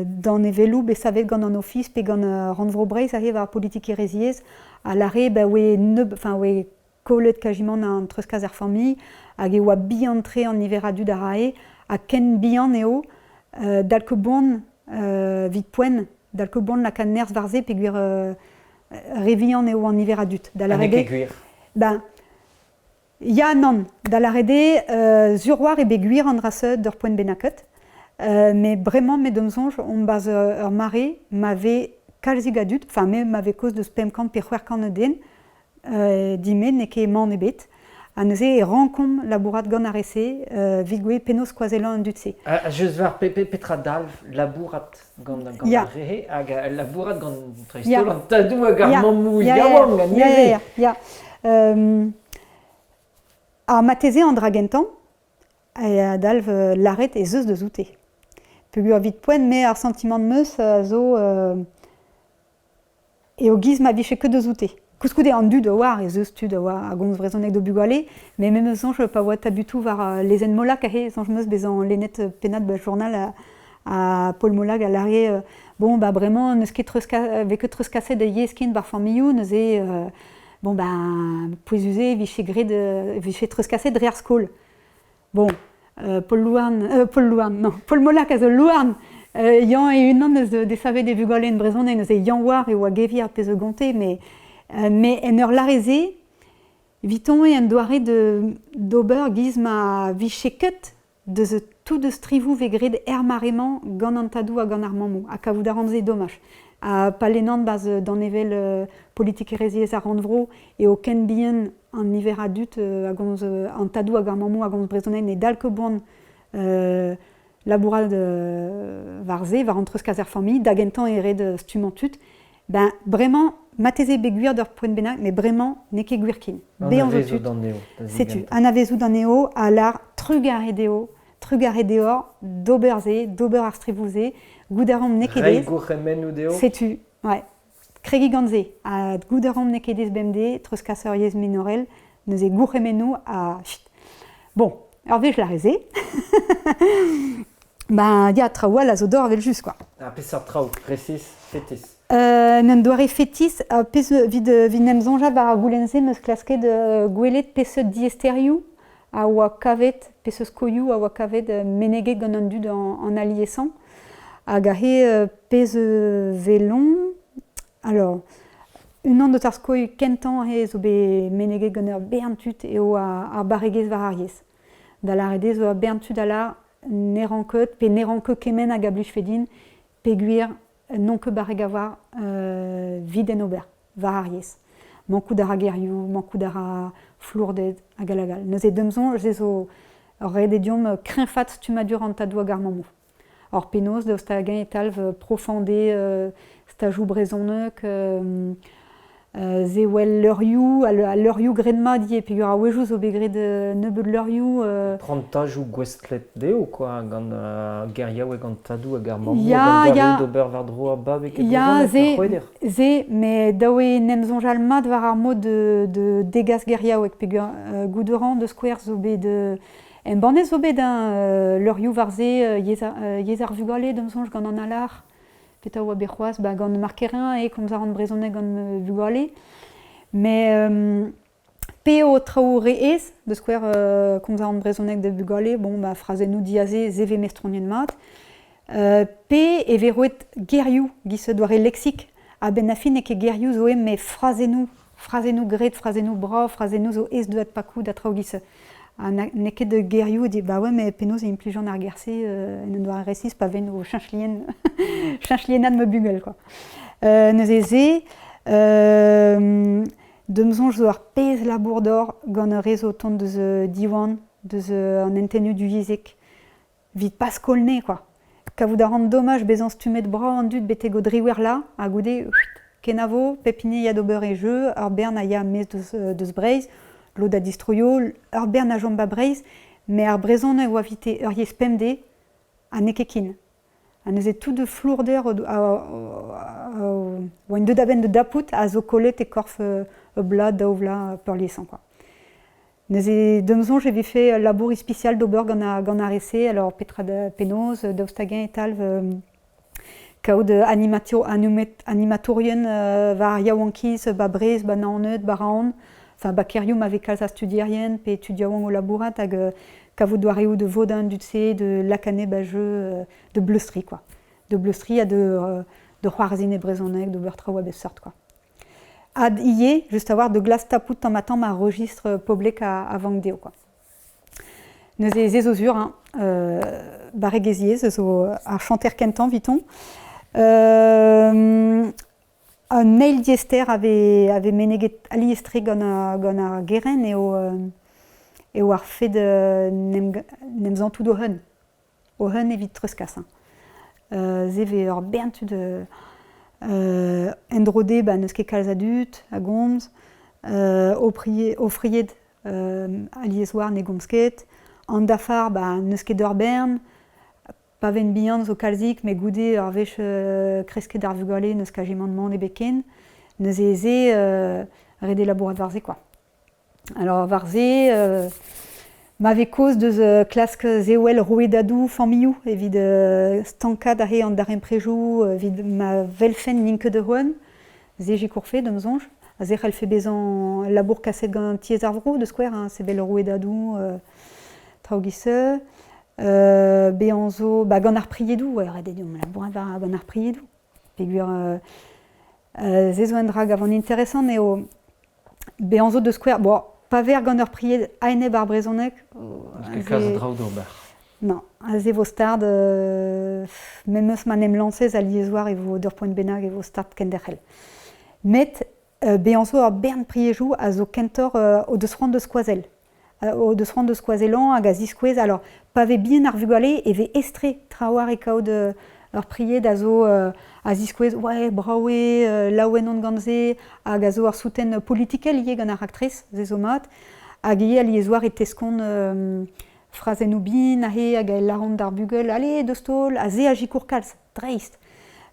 danevelloù bet savet gant an Ofis pe gant Rannvro Breizh aze war ar politikerezh yezh a lâre ba oe enfin oe kollet kazimant an treuzkas er familh hag e oa bihan-tre an niver a dud a rae ha ken bihan eo dal ket bon evit poent dal ket bon lakaat nerzh war se peogwir re vihan eo an niver a dud. Da lâret eo. Gwir. Ben, ya, nann. Da lâret eo, sur war eo bet gwir an dra-se d'ur poent bennaket. Met bremañ, me d'am soñj, omp 'barzh ur mare ma vez kalzik a dud, enfin me ma vez kaoz deus 500 pe 600 den, Din-me n'eo ket mann ebet. Ha neuze e rankomp labourat gant ar re-se evit gouezet penaos skoazellañ an dud-se. Ha just war petra dalv labourat gant ar re hag labourat gant dreist-holl an tadoù hag ar mammoù yaouank ha nevez. Ya, ya. Ar marteze an dra gentañ a dalv lâret ez eus deus oute. Peogwir evit poent me ar santimant 'm eus a zo Eo giz ma vije ket deus oute. Koulskoude an dud a oar ez eus tud a oar a gomz brezhoneg d'o bugale, met me 'm eus soñj pa oa tabutoù war lezenn Molac aze, soñj 'm eus bezañ lennet pennad ba journal ha Paul Molac a lâre bon bah bremañ n'eus ket vez ket treuzkaset da yezh ken ba'r familhoù neuze bon ben pouezus-se e vije graet e vije treuzkaset dre ar skol. Bon, Paul Louarn, Paul Louarn, non, Paul Molac a zo louarn. Yann e-unan eus desavet e vugale en brezhoneg, neuze Yann oar e oa gevier ar pezh a gonte, mais en ur lâret se, Eviton eo un doare d'ober giz ma vije ket deus tout eus strivoù vez graet er mare-mañ gant an tadoù ha gant ar mammoù ha kavout a ran se domaj. Ha pa lennan 'barzh danevell politikerezhiezh ar rannvro eo ken bihan an niver a dud a gomz an tadoù hag ar mammoù a gomz brezhoneg ne dal ket boan labourat war se, war an treuzkas er familh, da gentañ eo ret stummañ tud. Ben bremañ, marteze bet gwir d'ur poent bennak, met bremañ n'eo ket gwir ken. Bezañ zo tud. Setu, anavezout anezho a lâr trugarez dezho, trugarez deoc'h d'ober se, d'ober ar strivoù-se, goût a reomp n'eo ket Reiñ gourc'hemennoù dezho. Setu, ouais. Kregiñ gant se. Ha goût a reomp n'eo ket aes bemdez, treuzkas ur yezh minorel, neuze gourc'hemennoù ha chut. Bon, ur wech lâret se. Ben ya, traoù all a zo d'or evel-just quoi. Ha peseurt traoù resis, fetis? En un doare fetis, pezh evit evit 'n em soñjal war ar goulenn-se 'm eus klasket gwelet peseurt diaesterioù a oa kavet, peseurt skoioù a oa kavet meneget gant an dud an aliesañ. Hag aze pezh 'welomp, alors unan deus ar skoilh kentañ aze zo bet meneget gant ur bern tud eo ar barregezh war ar yezh. Da lâret eo zo ur bern tud a lâr ne ran ket pe ne ran ket kement hag a blijfe din peogwir n'on ket barrek a-walc'h evit en ober war ar yezh. Mankout a ra gerioù, mankout a ra flourded hag all hag all. Neuze da'm soñj se zo ret eo deomp kreñfaat stummadur an tadoù hag ar mammoù. Or penaos daoust hag-eñ e talv profañ stajoù brezhoneg, se wel leurioù, al leurioù graet mat ivez peogwir a-wezhioù zo bet graet nebeut leurioù. Prantajoù gouestlet dezho quoi, gant geriaoueg an tadoù hag ar mammoù gant doareoù d'ober war-dro ar babeg e brezhoneg, ar c'hweder. Se, met dav eo en em soñjal mat war ar mod de degas geriaoueg peogwir goude da skouer zo bet Embannet zo bet hein, leurioù war se yezh ar vugale da'm soñj gant an alar. Petra oa bet c'hoazh ba gant Marc Kerrain eo komz a ran brezhoneg gant vugale. Mais pe eo traoù re aes, da skouer komz a ran brezhoneg da vugale, bon ba frazennoù diaze se vez mestroniet mat. Pe e vez roet gerioù giz doare leksik a-benn ar fin n'eo ket gerioù zo eo met frazennoù, frazennoù graet, frazennoù brav, frazennoù zo aes deuet pakoù da traoù giz-se. Ha n'eo ket gerioù dit bah ouais mais penaos e implijan ar ger-se en un doare resis pa ven o cheñch lien cheñch lienad ma bugel quoi. Neuze se da'm soñj zo ar pezh labour d'or gant ur re zo o tont deus Diwan, deus an hentennoù divyezhek 'vit pas skol-ne quoi. Kavout a ran domaj bezañ stummet brav an dud betek o driwec'h vloaz ha goude kenavo pep hini ya d'ober e jeu, ur bern a ya maez deus Breizh, lod a distroio, ur bern a chom 'ba Breizh, met ar brezhoneg oa evite ur yezh pemdez ha n'eo ket ken. Ha neuze tout de flourder oa deuet a-benn da dapout a zo kollet e korf ur bloaz, daou vloaz peurliesañ quoi. Neuze da'm soñj e vefe ul labour ispisial d'ober gant ar re-se, alors petra da penaos, daoust hag-eñ e talv kaout animatourien war ar yaouankiz 'ba Brest, 'ba Naoned, 'ba Raon, enfin 'ba kêrioù ma vez kalz a studierien pe tud yaouank o labourat hag kavout doareoù de vodañ an dud-se, de lakaat anezhe 'ba jeu de bleustriñ quoi. De bleustriñ ha de c'hoarzhin e brezhoneg, d'ober traoù a bep seurt quoi. Hag ivez, just a-walc'h, da glask tapout tamm-ha-tamm ar registr poblek a vank dezho quoi. Neuze se zo sur, hein, barregezhiezh zo ar chanter kentañ eviton. Un eil diaester a vez a vez meneget alies-tre gant gant ar gerent eo eo ar fed n'em santout o-un. O-un evit treuzkas. Hein. Se vez ur bern tud en-dro dezhe ba n'eus ket kalz a dud a gomz. O fried alies war ne gomz ket. An dafar ba n'eus ket ur bern. Pa vent bihan zo kalzik, met goude ur wech kresket ar vugale n'eus kazimant mann ebet ken. Neuze se ret eo labourat war se quoi. Alors war se, ma vez kaoz deus klask sewel rouedadoù familhoù evit stankañ aze an darempredoù, evit ma welfen n'int ket da-c'hoant, se 'zikourfe da'm soñj. Aze c'hallfe bezañ labour kaset gant an tiez ar vro da skouer, hein, sevel rouedadoù, traoù giz-se. Bezañ zo ba gant ar priedoù, ret eo deomp labourat war gant ar priedoù peogwir se zo un dra gavan interesant eo bezañ zo da skouer, bon, Pa ver gant ur pried a-enep ar brezhoneg... N'eus ket kalz a draoù d'ober. Non, aze vo start, memes ma 'n em lañsez alies war e vo d'ur poent bennak e vo start kenderc'hel. Met bezañ zo ur bern priejoù a zo kentoc'h o deus c'hoant da skoazell. O deus c'hoant da skoazellañ hag a ziskouez. Alors, pa vez bihan ar vugale e vez aes-tre trawalc'h e kaout ur pried a zo a ziskouez ouais, brav eo, laouen on gant se, hag a zo ur souten politikel ivez gant ar raktres, se zo mat. Hag ivez alies war e teskont frazennoù bihan aze hag e lâront d'ar bugel allez, deus taol, ha se a sikour kalz, dreist.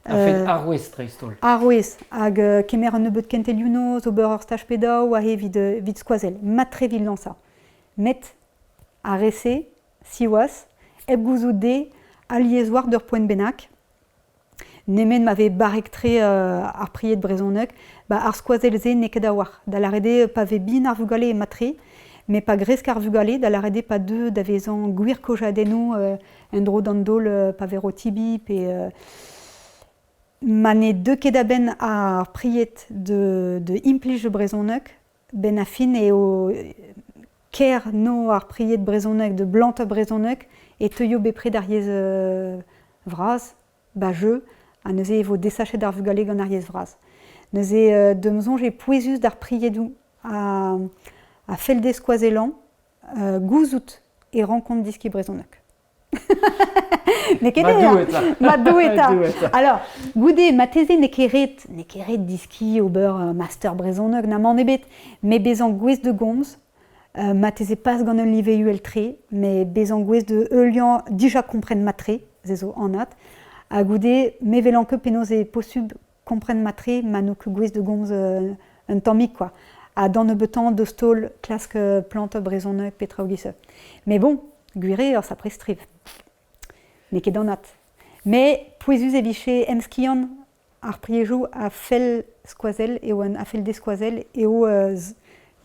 A-fet arouez dreist-holl. Arouez, hag kemer un nebeud kentelioù-noz, ober ur staj pe daou aze evit skoazell, mat-tre evit lañsañ. Met ar re-se, siwazh, hep gouzout dezhe alies war d'ur poent bennak, nemet ma vez barrek-tre ar pried brezhoneg, ba ar skoazell-se n'eo ket a-walc'h. Da lâret eo pa vez bihan ar vugale eo mat-tre, met pa gresk ar vugale, da lâret eo pa deu da vezañ gwir kojadennoù en-dro d'an daol pa vez rotibi pe ma ne deu ket a-benn ar pried de implij brezhoneg, benn ar fin eo ker no ar pried brezhoneg de blantañ brezhoneg e teuio bepred ar yezh vras, ba jeu, ha neuze e vo desachet ar vugale gant ar yezh vras. Neuze da'm soñj eo pouezus d'ar priedoù a fell dezhe skoazellañ gouzout e rankont deskiñ brezhoneg. N'eo ket Ma Doue 'ta. Alors, goude, marteze n'eo ket ret, n'eo ket ret deskiñ ober master brezhoneg na mann ebet, met bezañ gouest da gomz, marteze pas gant ul live uhel-tre, met bezañ gouest da heuliañ dija kompren mat-tre, se zo anat. Ha goude, me 'welan ket penaos eo posubl kompren mat-tre ma n'eo ket gouest da gomz un tammig quoi. Ha d'an nebeutañ deus taol klask plantañ brezhoneg pe traoù giz-se. Mais bon, gwir eo ur sapre striv. N'eo ket anat. Mais pouezus e vije emskiant ar priejoù a fell skoazell eo a fell dezhe skoazell eo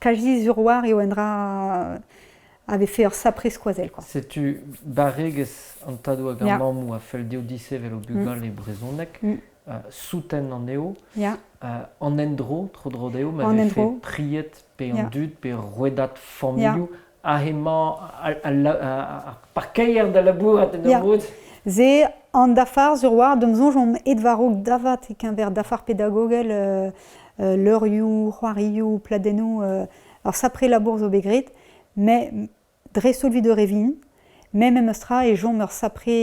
kazi sur war eo un dra a vefe ur sapre skoazell quoi. Setu barregezh an tadoù hag ar mammoù a fell dezho disevel o bugale brezhoneg, souten anezho, an endro tro-dro dezho, ma vefe pried pe an dud pe rouedad familhoù, ha hemañ ar parkeier da labourat en ur mod. Se an dafar sur war, d'am soñj omp aet war-raok davat e-keñver dafar pedagogel, leurioù, c'hoarioù, pladennoù, ur sapre labour zo bet graet, met dreist-holl evit ur re vihan, me memes tra e chom ur sapre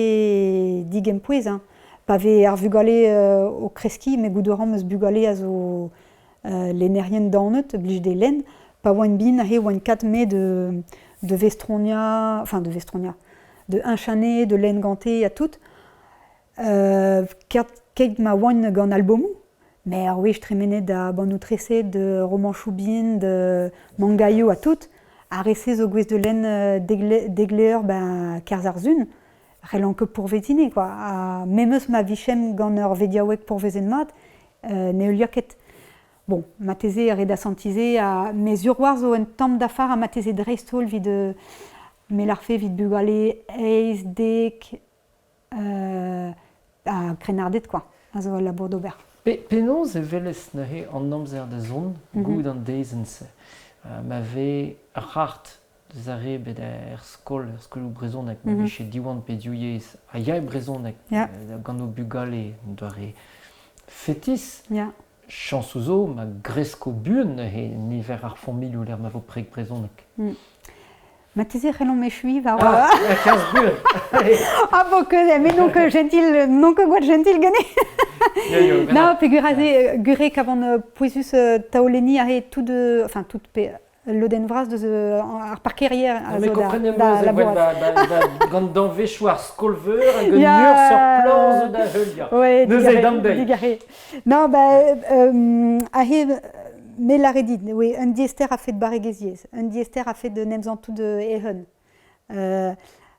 digempouez hein. Pa vez ar vugale o kreskiñ, me goût a ran eus bugale a zo lennerien daonet, blij dezhe lenn, pa oant bihan aze oant kat me de vestroniañ, enfin de vestroniañ, de enchaîner, de lenn gante ha tout. Keit ma oant gant albomoù, met ur wech tremenet da bannoù-treset, de romanchoù bihan, de mangaioù ha tout, ar re-se zo gouest da lenn dek levr ben kerzh ar sun, c'hellan ket pourveziñ quoi. Ha memes ma vijemp gant ur vediaoueg pourvezet mat, ne heuliañ ket. Bon, marteze ar re d'asantize ha met sur-walc'h zo un tamm dafar ha marteze dreist-holl evit me lârfe evit bugale eizh, dek ha krennarded quoi, a zo al labour d'ober. Penaos e welez neuze an amzer da zont goude an dezenn-se? Ma vez ur c'hart deus ar re bet er skol, er skolioù brezhonek, ma vije Diwan pe Div Yezh, a ya e brezhoneg gant o bugale en doare fetis. Chañsoù zo ma gresko buan neuze niver ar familhoù lec'h ma vo preg brezhoneg. Marteze c'hellomp echuiñ war... Ah, kalz buan! Ah bon, que, mais non que gentil, non que gwall gentil ganin. Non, peogwir aze gure kavan pouezus taolenniñ aze tout, enfin tout pe lodenn vras deus ar parkerier a zo da labourat. Gant danvezioù ar skol-veur hag un urzh ur plan zo da heuliañ. Ouais, Neuze d'an deiz. Non, bah, aze, me lâre dit, oui, un diaester a-fet barregezhiezh, un diaester a-fet nemzantout eeun.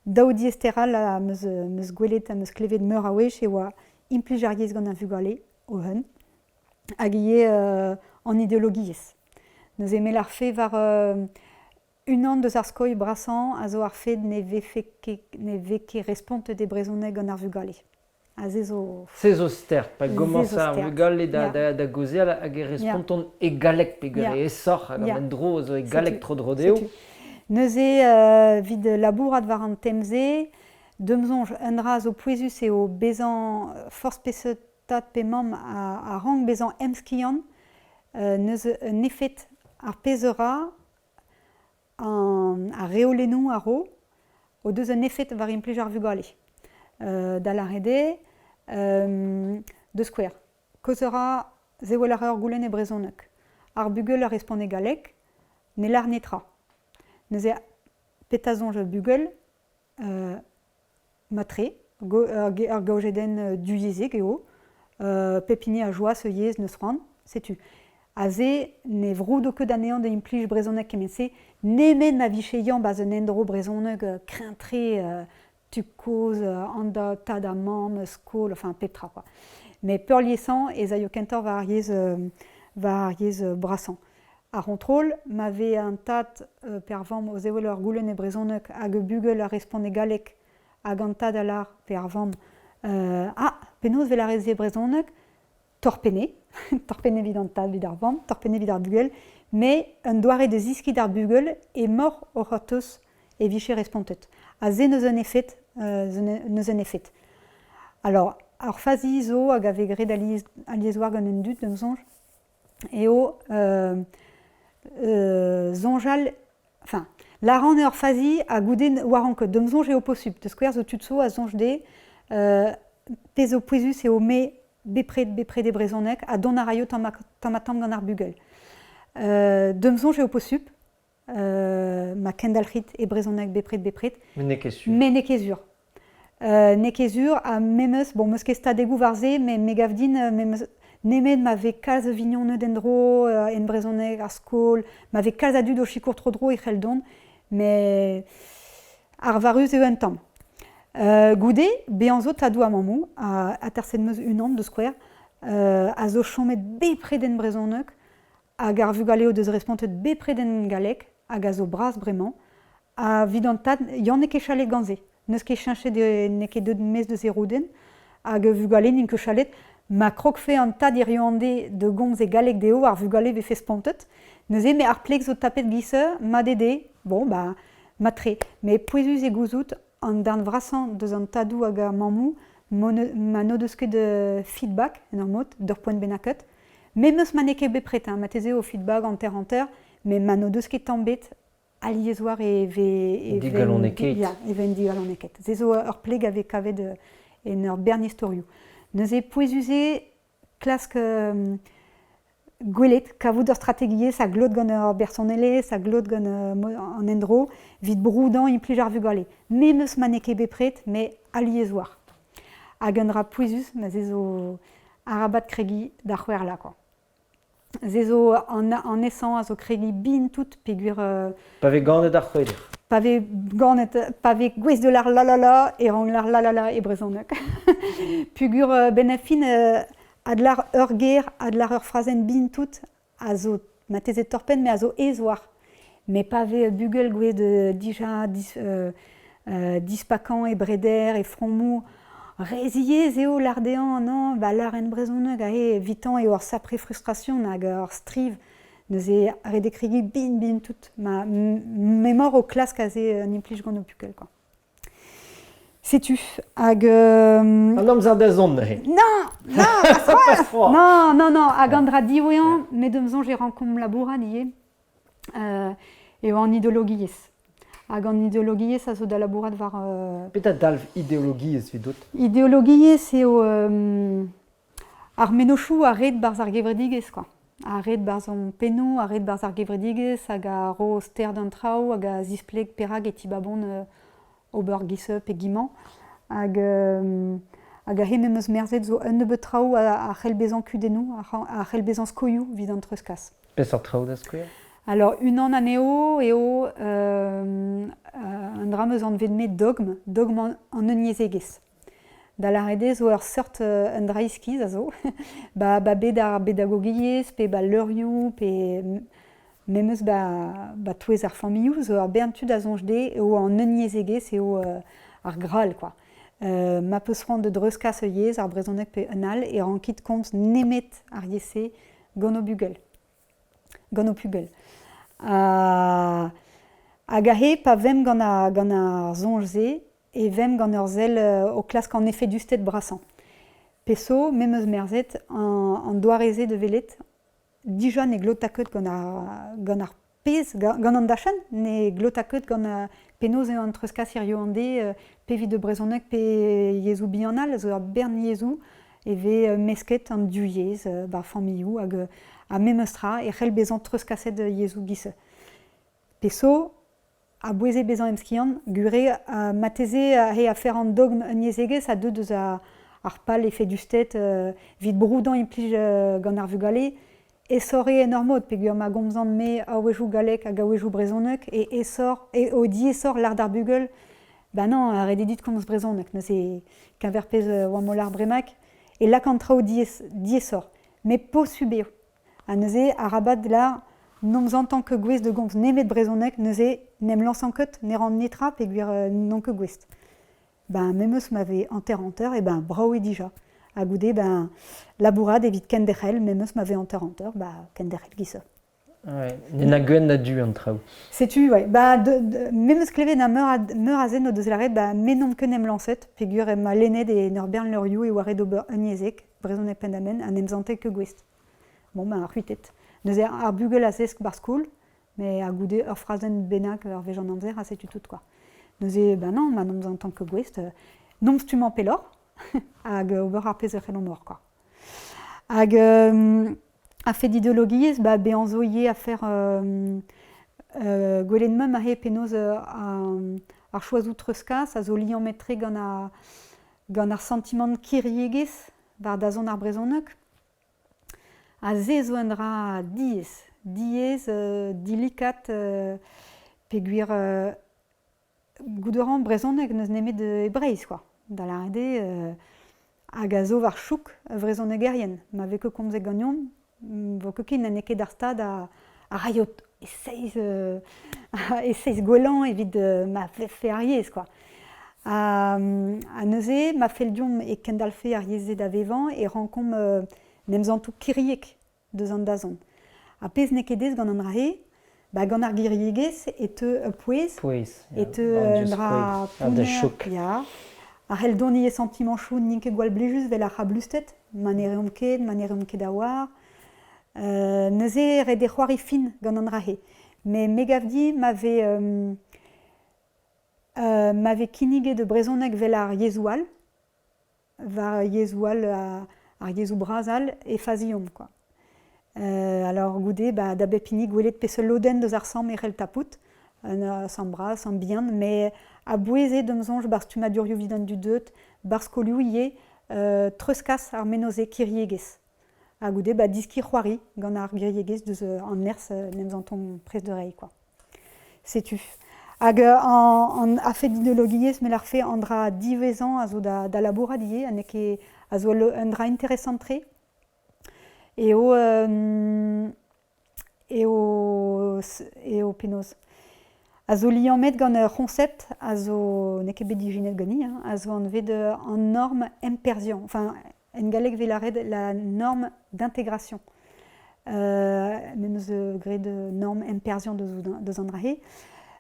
Daou diaester all am eus gwelet, am eus klevet meur a wech e oa implij ar yezh gant ar vugale o hun, hag ivez an ideologiezh. Neuze me lârfe war unan deus ar skoilh brasañ a zo ar fed ne vefe ket, ne vez ket respontet e brezhoneg gant ar vugale. Ha se zo... Se zo stert, pa gomañs Se zo ar stert. vugale da, Ya. da, da gaozeal hag e respontont e galleg peogwir Ya. eo aesoc'h hag an Ya. endro zo e galleg Setu. tro-dro dezho. Setu. Neuze, evit labourat war an tem-se, da'm soñj, un dra zo pouezus eo bezañ forzh peseurt tad pe mamm a rank bezañ emskiant n'eus un efed ar pezh a ra ar reolennoù a ro o deus un efed war implij ar vugale. Da lâret eo, da skouer, kaoz a ra sevel a ra ur goulenn e brezhoneg. Ar bugel a respont e galleg, ne lâr netra. Neuze, petra soñj ur bugel Matre, ur gaozedenn duyezhek eo, pep hini a joas ur yezh n'eus c'hoant, setu. Aze ne vroudo ket anezhañ da implij brezhoneg kement-se, nemet ma vije yañ 'barzh un endro brezhoneg kreñv-tre, tud kozh, an tad ha mamm, skol, enfin pep tra quoi. Mais peurliesañ ez aio kentoc'h war ar yezh, war ar yezh brasañ. Ar c'hontrol, ma vez an tad pe ar vamm o sevel ur goulenn e brezhoneg hag ur bugel a respont e galleg hag an tad a lâr pe ar vamm ah, penaos 'vel ar re-se e brezhoneg? Torr-penne, torr-penne evit an tad, evit ar vamm, torr-penne evit ar bugel, met un doare da zeskiñ d'ar bugel emaoc'h o c'hortoz e vije respontet. Ha se n'eus un efed, n'eus un efed. Alors, ar fazi zo hag a vez graet alies, alies war gant an dud, da'm soñj, eo soñjal, enfin, lâran ur fazi ha goude oaran ket. Da'm soñj eo posupl. Da skouer zo tud zo a soñj dezhe pezh zo pouezus eo me bepred bepred e brezhoneg ha dont a raio tamm-ha-tamm gant ar bugel. Da'm soñj eo posupl ma kendalc'hit e brezhoneg bepred bepred. Met n'eo ket sur. Met n'eo ket sur. N'eo ket sur ha memes, bon, 'meus ket stadegoù war se, met me gav din memes nemet ma vez kalz a vignoned en-dro en brezhoneg ar skol, ma vez kalz a dud o sikour tro-dro e c'hell dont, met arvarus eo un tamm. Goude, bezañ zo tadoù ha mammoù, ha aterset 'meus unan da skouer, a zo chomet bepred en brezhoneg hag ar vugale o deus respontet bepred en galleg hag a zo bras bremañ. Ha evit an tad, Yann n'eo ket chalet gant se. N'eus ket cheñchet, n'eo ket deuet maez deus e roudenn. Hag vugale n'int ket chalet. Ma krogfe an tad hiziv an deiz da gomz e galleg dezho, ar vugale vefe spontet. Neuze, me ar pleg zo tapet giz-se, mat eo dezhe. Bon, bah, mat-tre. Met pouezus eo gouzout an darn vrasañ deus an tadoù hag ar mammoù ma n'o deus ket feedback, en ur mod, d'ur poent bennaket. Memes ma n'eo ket bepred, hein, marteze o feedback hanter-hanter, met ma n'o deus ket tamm bet, alies war e vez... Digalonekaet. Ya, e vez digalonekaet. Se zo ur pleg a vez kavet en ur bern istorioù. Neuze pouezus eo klask gwelet, kavout ur strategiezh a glot gant ur bersonelezh, a glot gant an endro, evit broudañ implij ar vugale. Memes ma n'eo ket bepred, met alies war. Hag un dra pouezus, ma se zo arabat kregiñ da c'hwerlañ quoi. Se zo an, an aesañ a zo kregiñ bin tout peogwir... Pa vez ganet ar c'hweder. Pa vez ganet, pa vez gouest de lar la la la e rank lar la la la e brezhoneg. Peogwir benn ar fin adlar ur ger, adlar ur frazenn bin tout a zo marteze torr-penn mais a zo aes war. Mais pa vez bugel gouest dija dis, dispakañ e breder, e fromoù, re ziaes eo lâr dezhañ non, ba lâr en brezhoneg aze evitañ eo ur sapre frustration hag ur striv. Neuze ret eo kregiñ bin bin tout. Ma m'emaoc'h o klask aze un implij gant ho pugel quoi. Setu hag An amzer da zont neuze. Non, non, pas c'hoazh. Non, non, non, hag an dra diwezhañ, met da'm soñj e rankomp labourat ivez, eo an ideologiezh. Hag an ideologiezh a zo da labourat war... Petra dalv ideologiezh evidout? Ideologiezh eo ar mennozhioù a red 'barzh ar gevredigezh quoi. A red 'barzh hon pennoù, a red 'barzh ar gevredigezh hag a ro ster d'an traoù hag a zispleg perak e tibabont ober giz-se pe giz-mañ. Hag, hag aze me'm eus merzet zo un nebeud traoù a c'hell bezañ kudennoù, a c'hell bezañ skoilhoù evit an treuzkas. Peseurt traoù da skouer? Alors unan anezho eo un dra 'm eus anvet-me dogm, dogm an unyezhegezh. Da lâret eo zo ur seurt un dra iskis a zo. ba, ba bed ar bedagogiezh pe ba leurioù pe memes ba, ba touez ar familhoù zo ur bern tud a soñj dezhe eo an unyezhegezh eo ar Graal quoi. Ma 'peus c'hoant da dreuzkas ur yezh, ar brezhoneg pe un all, e rankit komz nemet ar yezh-se gant ho bugel. Gant ho pugel. Hag aze, pa vemp gant ar, gant ar soñj-se, e vemp gant ur sell o klask an efedusted brasañ. Peso, me 'm eus merzet an doare-se da welet, dija ne glota ket gant ar, gant ar pezh, gant an dachenn, ne glota ket gant penaos eo an treuzkas hiziv an deiz, pe evit brezhoneg pe yezhoù bihan all, zo ur bern yezhoù e vez mesket an div yezh 'ba familhoù hag ha memes tra e c'hell bezañ treuzkaset yezhoù giz-se. Peso a-bouez eo bezañ emskiant, gure marteze he afer an dogm unyezhegezh a deu deus ar pal efedusted evit broudañ implij gant ar vugale aesoc'h eo en ur mod peogwir ma gomzan-me a-wezhioù galleg hag a-wezhioù brezhoneg e aesoc'h eo diaesoc'h lâr d'ar bugel ben non, ret eo dit komz brezhoneg neuze keñver pezh oamp o lâr bremaik e lak an traoù diaesoc'h met posubl eo ha neuze arabat lâr n'omp zantañ ket gouest da gomz nemet brezhoneg neuze n'em lañsan ket ne ran netra peogwir n'on ket gouest. Ben memes ma vez hanter-hanter, e ben brav eo dija. Ha goude, ben labourat evit kenderc'hel, memes ma vez hanter-hanter, ba kenderc'hel giz-se. Ouais, na gwenn na du an traoù. Setu, ouais. Ba, memes klevet na meur a zen o deus lâret, ba, me n'on ket 'n em lañset, peogwir emañ lennet en ur bern levrioù e oa ret ober un yezheg, brezhoneg penn-da-benn, ha n'em santais ket gouest. Bon, ben, c'hwitet. Neuze ar bugel a zesk 'barzh skol, Mais ha goude ur frazenn bennak ur wech an amzer ha setu tout quoi. Neuze, ben non, ma n'omp en tant que gouest, n'omp stummañ pelloc'h hag ober ar pezh a c'hellomp ober quoi. Hag a-fet ideologiezh, ba bezañ zo ivez afer gwelet meump aze penaos ar choazoù treuzkas a zo liammet-tre gant ar gant ar santimant kiriegezh war dazont ar brezhoneg. Ha se zo un dra diaes, diaes, dilikat, peogwir goût a ran brezhoneg n'eus nemet e Breizh kwa, da lâret eo hag a zo war chouk vrezhonegerien. Ma vez ket komzet ganeomp, vo ket ken ha n'eo ket ar stad a raio e seizh e seizh gwellañ evit ma vefe ar yezh kwa. Ha neuze, ma fell deomp e kendalc'hfe ar yezh-se da vevañ e rankomp en em santout kiriek deus an dazont. Ha pezh n'eo ket aes gant an dra-se, ba gant ar giriegezh e teu ur pouez, pouez, e teu un dra pounner, ya. A c'hell dont ivez santimanchoù n'int ket gwall blijus 'vel ar c'hablusted, ma ne reomp ket, ma ne reomp ket a-walc'h. Neuze ret eo c'hoari fin gant an dra-se. Met me gav din ma vez ma vez kinniget e brezhoneg 'vel ar yezhoù all, war yezhoù all ar yezhoù bras all e faziomp kwa. Alors goude ba da bep hini gwelet peseurt lodenn deus ar samm e c'hell tapout, un samm bras, samm bihan, met a-bouez eo d'am soñj 'barzh stummadurioù evit an dud deuet, 'barzh skolioù ivez, treuzkas ar mennozh-se kiriegezh. Ha goude ba diskiñ c'hoari gant ar giriegezh deus an nerzh en em santomp prest da reiñ kwa. Setu. Hag an a-fet ideologiezh me lârfe an dra diwezhañ a zo da labourat ivez ha n'eo ket a zo un dra interesant-tre eo eo eo penaos a zo liammet gant ur c'honsept a zo n'eo ket bet ijinet ganin hein, a zo anvet an norm emperzhiañ enfin en galleg e vez lâret la norme d'intégration. Me 'm eus graet norm emperzhiañ deus an dra-se.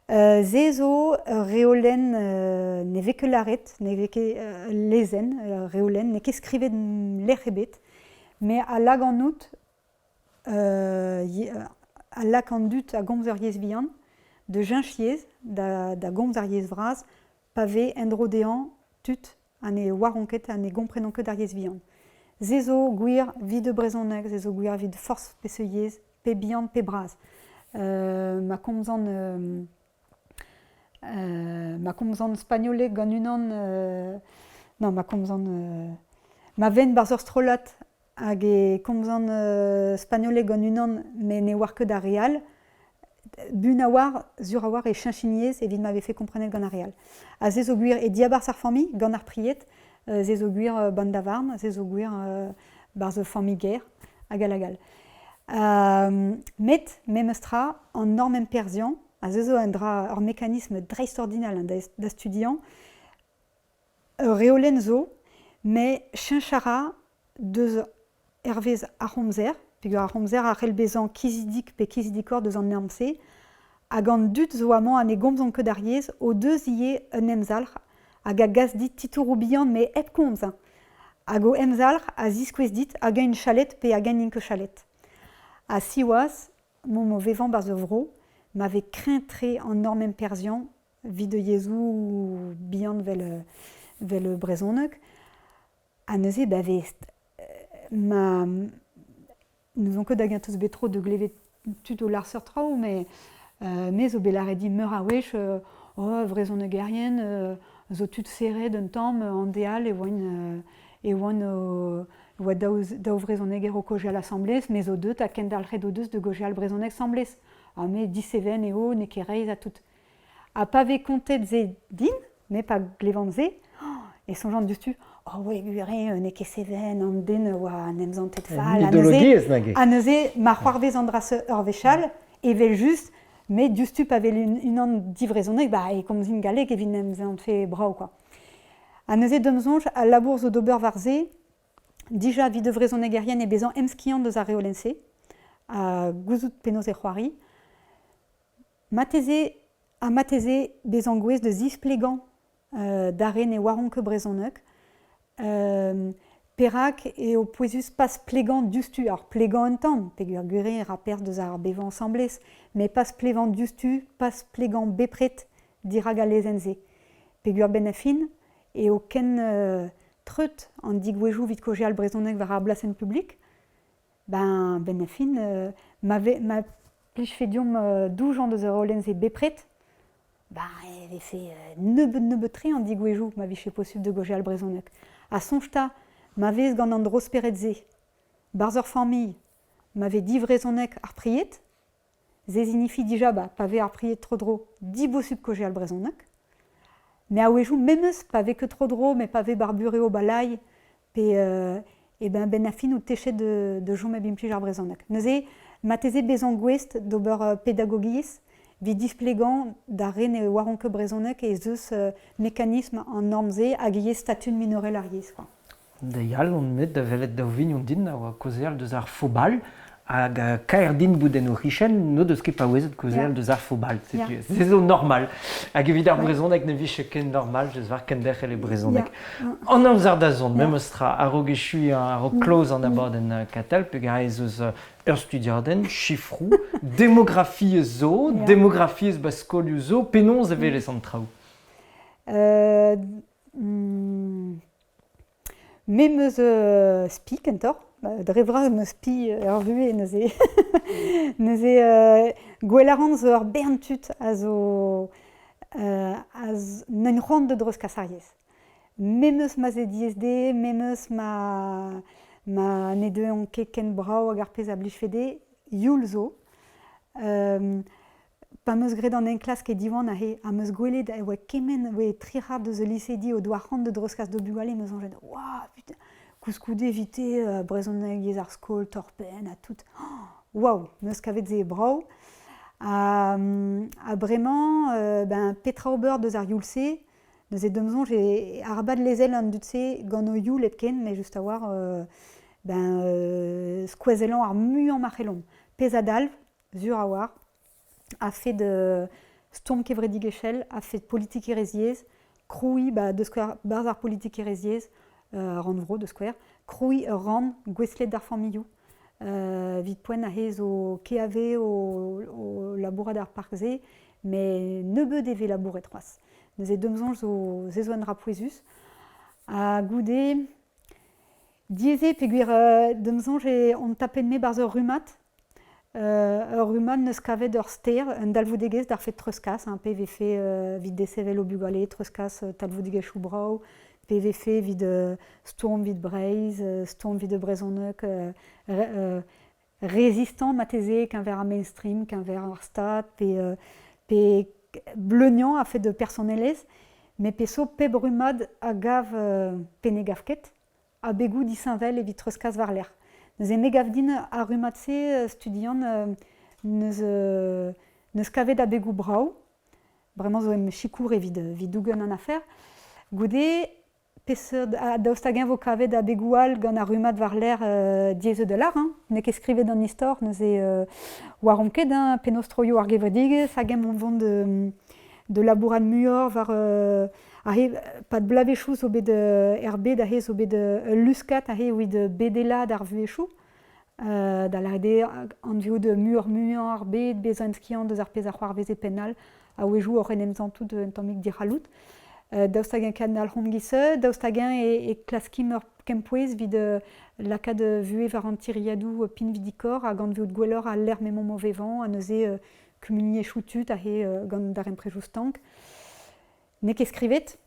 Se zo ur reolenn ne vez ket lâret, ne vez ket ul lezenn, ur reolenn, n'eo ket skrivet lec'h ebet, met a lak an out a lak an dud a gomz ur yezh vihan da cheñch yezh, da gomz ar yezh vras, pa vez en-dro dezhañ tud ha ne oaront ket ha ne gomprenont ket ar yezh vihan. Se zo gwir evit brezhoneg, se zo gwir evit forzh peseurt yezh, pe bihan pe bras. Ma komzan ma komzan spagnoleg gant unan non ma komzan ma ven 'barzh ur strollad hag e komzan spagnoleg gant unan met ne oar ket ar re all, buan a-walc'h, sur a-walc'h e cheñchin yezh evit ma vefe komprenet gant ar re all. Ha se zo gwir e diabarzh ar familh, gant ar pried, se zo gwir ban davarn, se zo gwir 'barzh ur familh-gêr, hag all hag all. Met memes tra, an norm emperzhiañ, ha se zo un dra, ur mekanism dreistordinal da studiañ. Ur reolenn zo, met cheñch a ra deus hervez ar c'homzer, peogwir ar c'homzer a c'hell bezañ kizidik pe kizidikoc'h deus an erm-se, hag an dud zo amañ ha ne gomzont ket ar yezh o deus ivez un emzalc'h hag a gas dit titouroù bihan met hep komz hein. Hag o emzalc'h a ziskouez dit hag-eñ int chalet pe hag-eñ n'int ket chalet. Ha siwazh, m'omp o vevañ 'barzh ur vro ma vez kreñv-tre an norm emperzhiañ evit yezhoù bihan 'vel 'vel brezhoneg. Ha neuze ba vez ma n'ouzon ket hag-eñ 'teus bet tro da glevet tud o lâr seurt traoù met me zo bet lâret din meur a wech oh vrezhonegerien zo tud serret un tamm an de all e oant e oant o oa daou daou vrezhoneger o kaozeal asambles me zo deut ha kendalc'het o deus da gaozeal brezhoneg asambles ha me diseven eo n'eo ket reizh ha tout. Ha pa vez kontet se din, me pa glevan se, e soñjan diouzhtu, oh ouais, gwir eo, n'eo ket seven, an den a oa en em santet fall. Ideologiezh nag Ha neuze, ma c'hoarvez an dra-se ur wech all, evel-just, me diouzhtu pa wel unan divrezhoneg, bah e komzin galleg evit en em santfe brav, quoi. Ha neuze, d'am soñj, al labour zo d'ober war se, dija evit e vrezhonegerien e bezañ emskiant eus ar reolenn-se, ha gouzout penaos e c'hoari. Marteze ha marteze bezañ gouest da zisplegañ d'ar re ne oaront ket brezhoneg perak eo pouezus pas plegañ diouzhtu, ar plegañ un tamm peogwir gwir eo e ra perzh deus ar bevañ asambles, met pas plegañ diouzhtu, pas plegañ bepred dirak al lezenn-se. Peogwir benn ar fin eo ken treut an degouezhioù evit kaozeal brezhoneg war ar blasenn publik, Ben, benn ar fin, ma vez ma plijfe deomp doujañ deus ar reolenn-se bepred, ben e vefe nebeut-nebeut-tre an degouezhioù ma vije posupl da gaozeal brezhoneg. Ha soñj 'ta, ma vez gant an dro-spered-se, 'barzh ur familh, ma vez divrezhoneg ar pried, se zinifi dija ba pa vez ar pried tro-dro dibosupl kaozeal brezhoneg. Mais a-wezhioù memes pa vez ket tro-dro, met pa vez 'bar burev 'ba pe eh ben benn ar fin out techet da chom hep implij ar brezhoneg. Neuze, marteze bezañ gouest d'ober pedagogiezh evit displegañ d'ar re ne oaront ket brezhoneg ez eus mekanism an norm-se hag ivez statud minorel ar yezh. Quoi. Deiz all on bet da welet daou vignon din a oa kaozeal deus ar fobal hag kaer din bout en o c'hichen n'o deus ket paouezet kaozeal deus ar fobal. Setu, se zo normal. Hag evit ar brezhoneg ne vije ket normal, je war kenderc'hel e brezhoneg. An amzer da zont, memes tra, a-raok echuiñ, a-raok kloz an abadenn Katell, peogwir ez eus ur studiadenn, sifroù, demografiezh zo, demografiezh ba skolioù zo, penaos e welez an traoù? Me 'm eus spi kentoc'h, dre vras 'm eus spi er vuhez neuze. Neuze gwell a ran zo ur bern tud a zo a n'eus c'hoant da dreuzkas ar yezh. Memes ma 'z eo diaes dezhe, memes ma ma ne deuont ket ken brav hag ar pezh a blijfe dezhe, youl zo. Pa 'm eus graet an enklask e Diwan aze am eus gwelet e oa kement e oa tri c'hard eus al liseidi o doa c'hoant da dreuzkas d'o bugale 'm eus soñjet waouh putain koulskoude evite brezhoneg yezh ar skol torr-penn ha tout waouh 'm eus kavet se brav ha ha bremañ ben petra ober deus ar youl-se neuze d'am soñj eo arabat lezel an dud-se gant o youl hepken met just a-walc'h ben skoazellañ ar muiañ ma c'hellomp pezh a dalv sur a-walc'h, a-fet stourm kevredigezhel, a-fet politikerezh yezh, krouiñ ba da skouer 'barzh ar politikerezh yezh, rannvro da skouer, krouiñ ur rann gouestlet d'ar familhoù evit poent aze zo KAV o labourat ar park-se, met nebeut e vez labouret c'hoazh. Neuze d'am soñj zo se zo un dra pouezus. Ha goude, diaes eo peogwir d'am soñj eo on tapet-me 'barzh ur rummad Ur rummad 'neus kavet ur ster, un dalvoudegezh d'ar fed treuzkas, hein, pe vefe evit desevel o bugale, treuzkas talvoudegezhioù brav, pe vefe evit stourm evit Breizh, stourm evit brezhoneg, rezistañ marteze keñver ar mainstream, keñver ar Stad, pe pe bleuniañ a-fet personelezh, met peseurt pep rummad a gav pe ne gav ket. abegoù disheñvel evit treuzkas war-lerc'h. Neuze me gav din ar rummad-se studian n'eus n'eus kavet abegoù brav. Bremañ zo em sikour evit evit dougen an afer. Goude Peseurt ha daoust hag-eñ vo kavet abegoù all gant ar rummad war-lerc'h diaes da lâr hein? N'eo ket skrivet an istor neuze oaromp ket hein, penaos troio ar gevredigezh hag-eñ mont vont de labourat muioc'h war aze 'pad bloavezhioù zo bet er bed aze zo bet ul luskad aze evit bedelaat ar vuhezhioù da lâret eo anviout muioc'h-muiañ ar bed, bezañ emskiant eus ar pezh a c'hoarveze penn all, a-wezhioù oc'h en em santout un tammig dic'halloud. Daoust hag-eñ kendalc'homp giz-se, daoust hag-eñ e klaskimp ur kempouez evit lakaat vuhez war an tiriadoù pinvidikoc'h hag anveout gwelloc'h al lec'h m'emaomp o vevañ ha neuze kumuniezhioù tud aze gant darempredoù stank. N'eo ket skrivet.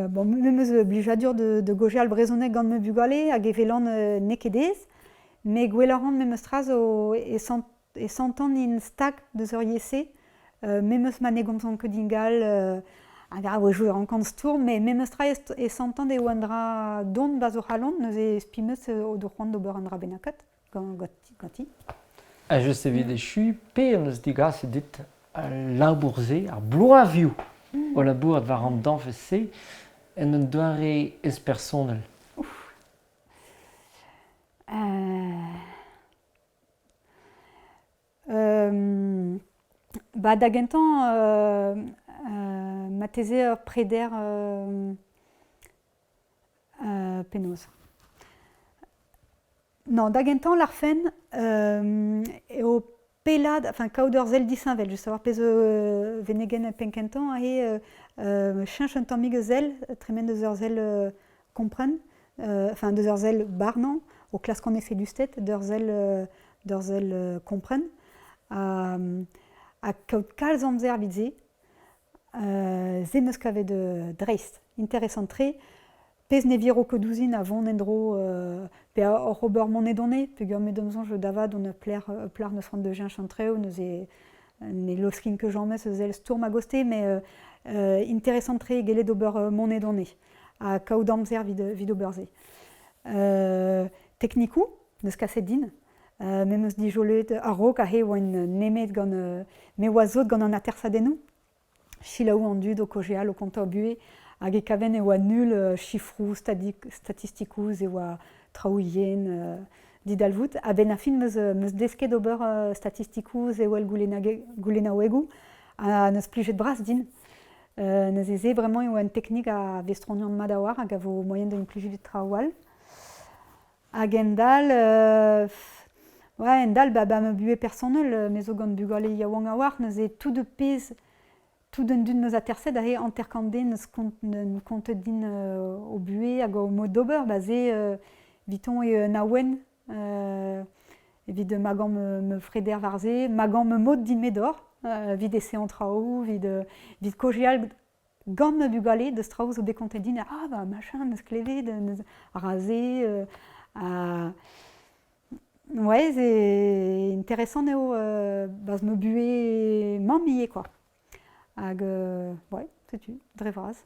Bon, me 'm eus blijadur de gaozeal brezhoneg gant ma bugale hag e welan n'eo ket aes, met gwelloc'h on memes tra zo e e santan int stag deus ur yezh-se, memes ma ne gomzan ket ingal hag a-wechoù e rankan stourm, met memes tra e santan eo un dra don 'ba zo c'halon, neuze spi 'm eus o do c'hoant d'ober un dra bennaket ganti. Ha just evit echuiñ, pe en deus degaset dit al labour-se, ar bloavioù o labourat war an danvez-se en un doare ez-personel? Ba da gentañ marteze ur preder penaos? Non, da gentañ lârfen eo pellaat, enfin kaout ur sell disheñvel, just savoir pezh venegen penn-kentañ aze cheñch un tammig eus sell, tremen deus ur sell kompren, enfin deus ur sell barnañ, o klask an efedusted, d'ur sell d'ur sell kompren. Ha kaout kalz amzer evit se, se 'm eus kavet dreist, interesant-tre. Pezh ne viro ket ouzhin a vont en-dro pe oc'h ober monedone, peogwir me d'am soñj da vat on ur plac'h n'eus c'hoant da cheñch an traoù, neuze ne laoskin ket james eus sell stourm a-goste, met interesant-tre gellet ober monedone ha kaout amzer evit ober se. Teknikoù n'eus kaset din, me 'm eus dijolet a-raok aze oan nemet gant me oa sot gant an atersadennoù, selaou an dud o kaozeal, o kontañ o buhez, hag e kaven e oa nul sifroù, statistikoù, e oa traoù yen didalvoud. A-benn ar fin 'm eus desket ober statistikoù, sevel goulennaouegoù, ha n'eus plijet bras din. Neuze se bremañ eo un teknik a vestronian mat a-walc'h hag a vo moaien da implijout evit traoù all. Hag endal, ouais, endal ba, ba ma buhez personel, me zo gant bugale yaouank a-walc'h, neuze tout pezh, tout an dud 'meus aterset aze hanter-kant den 'neus kontet din o buhez hag o mod d'ober, ba se 'viton eo un awen evit magañ ma freder war se, magañ ma mod din-me d'or, evit eseañ traoù, evit kaozeal gant ma bugale deus traoù zo bet kontet din, ah bah machin, 'meus klevet, 'meus ra-se. Ouais, c'est intéressant eo 'barzh ma buhez mamm ivez quoi. Hag ouais, setu, dre vras.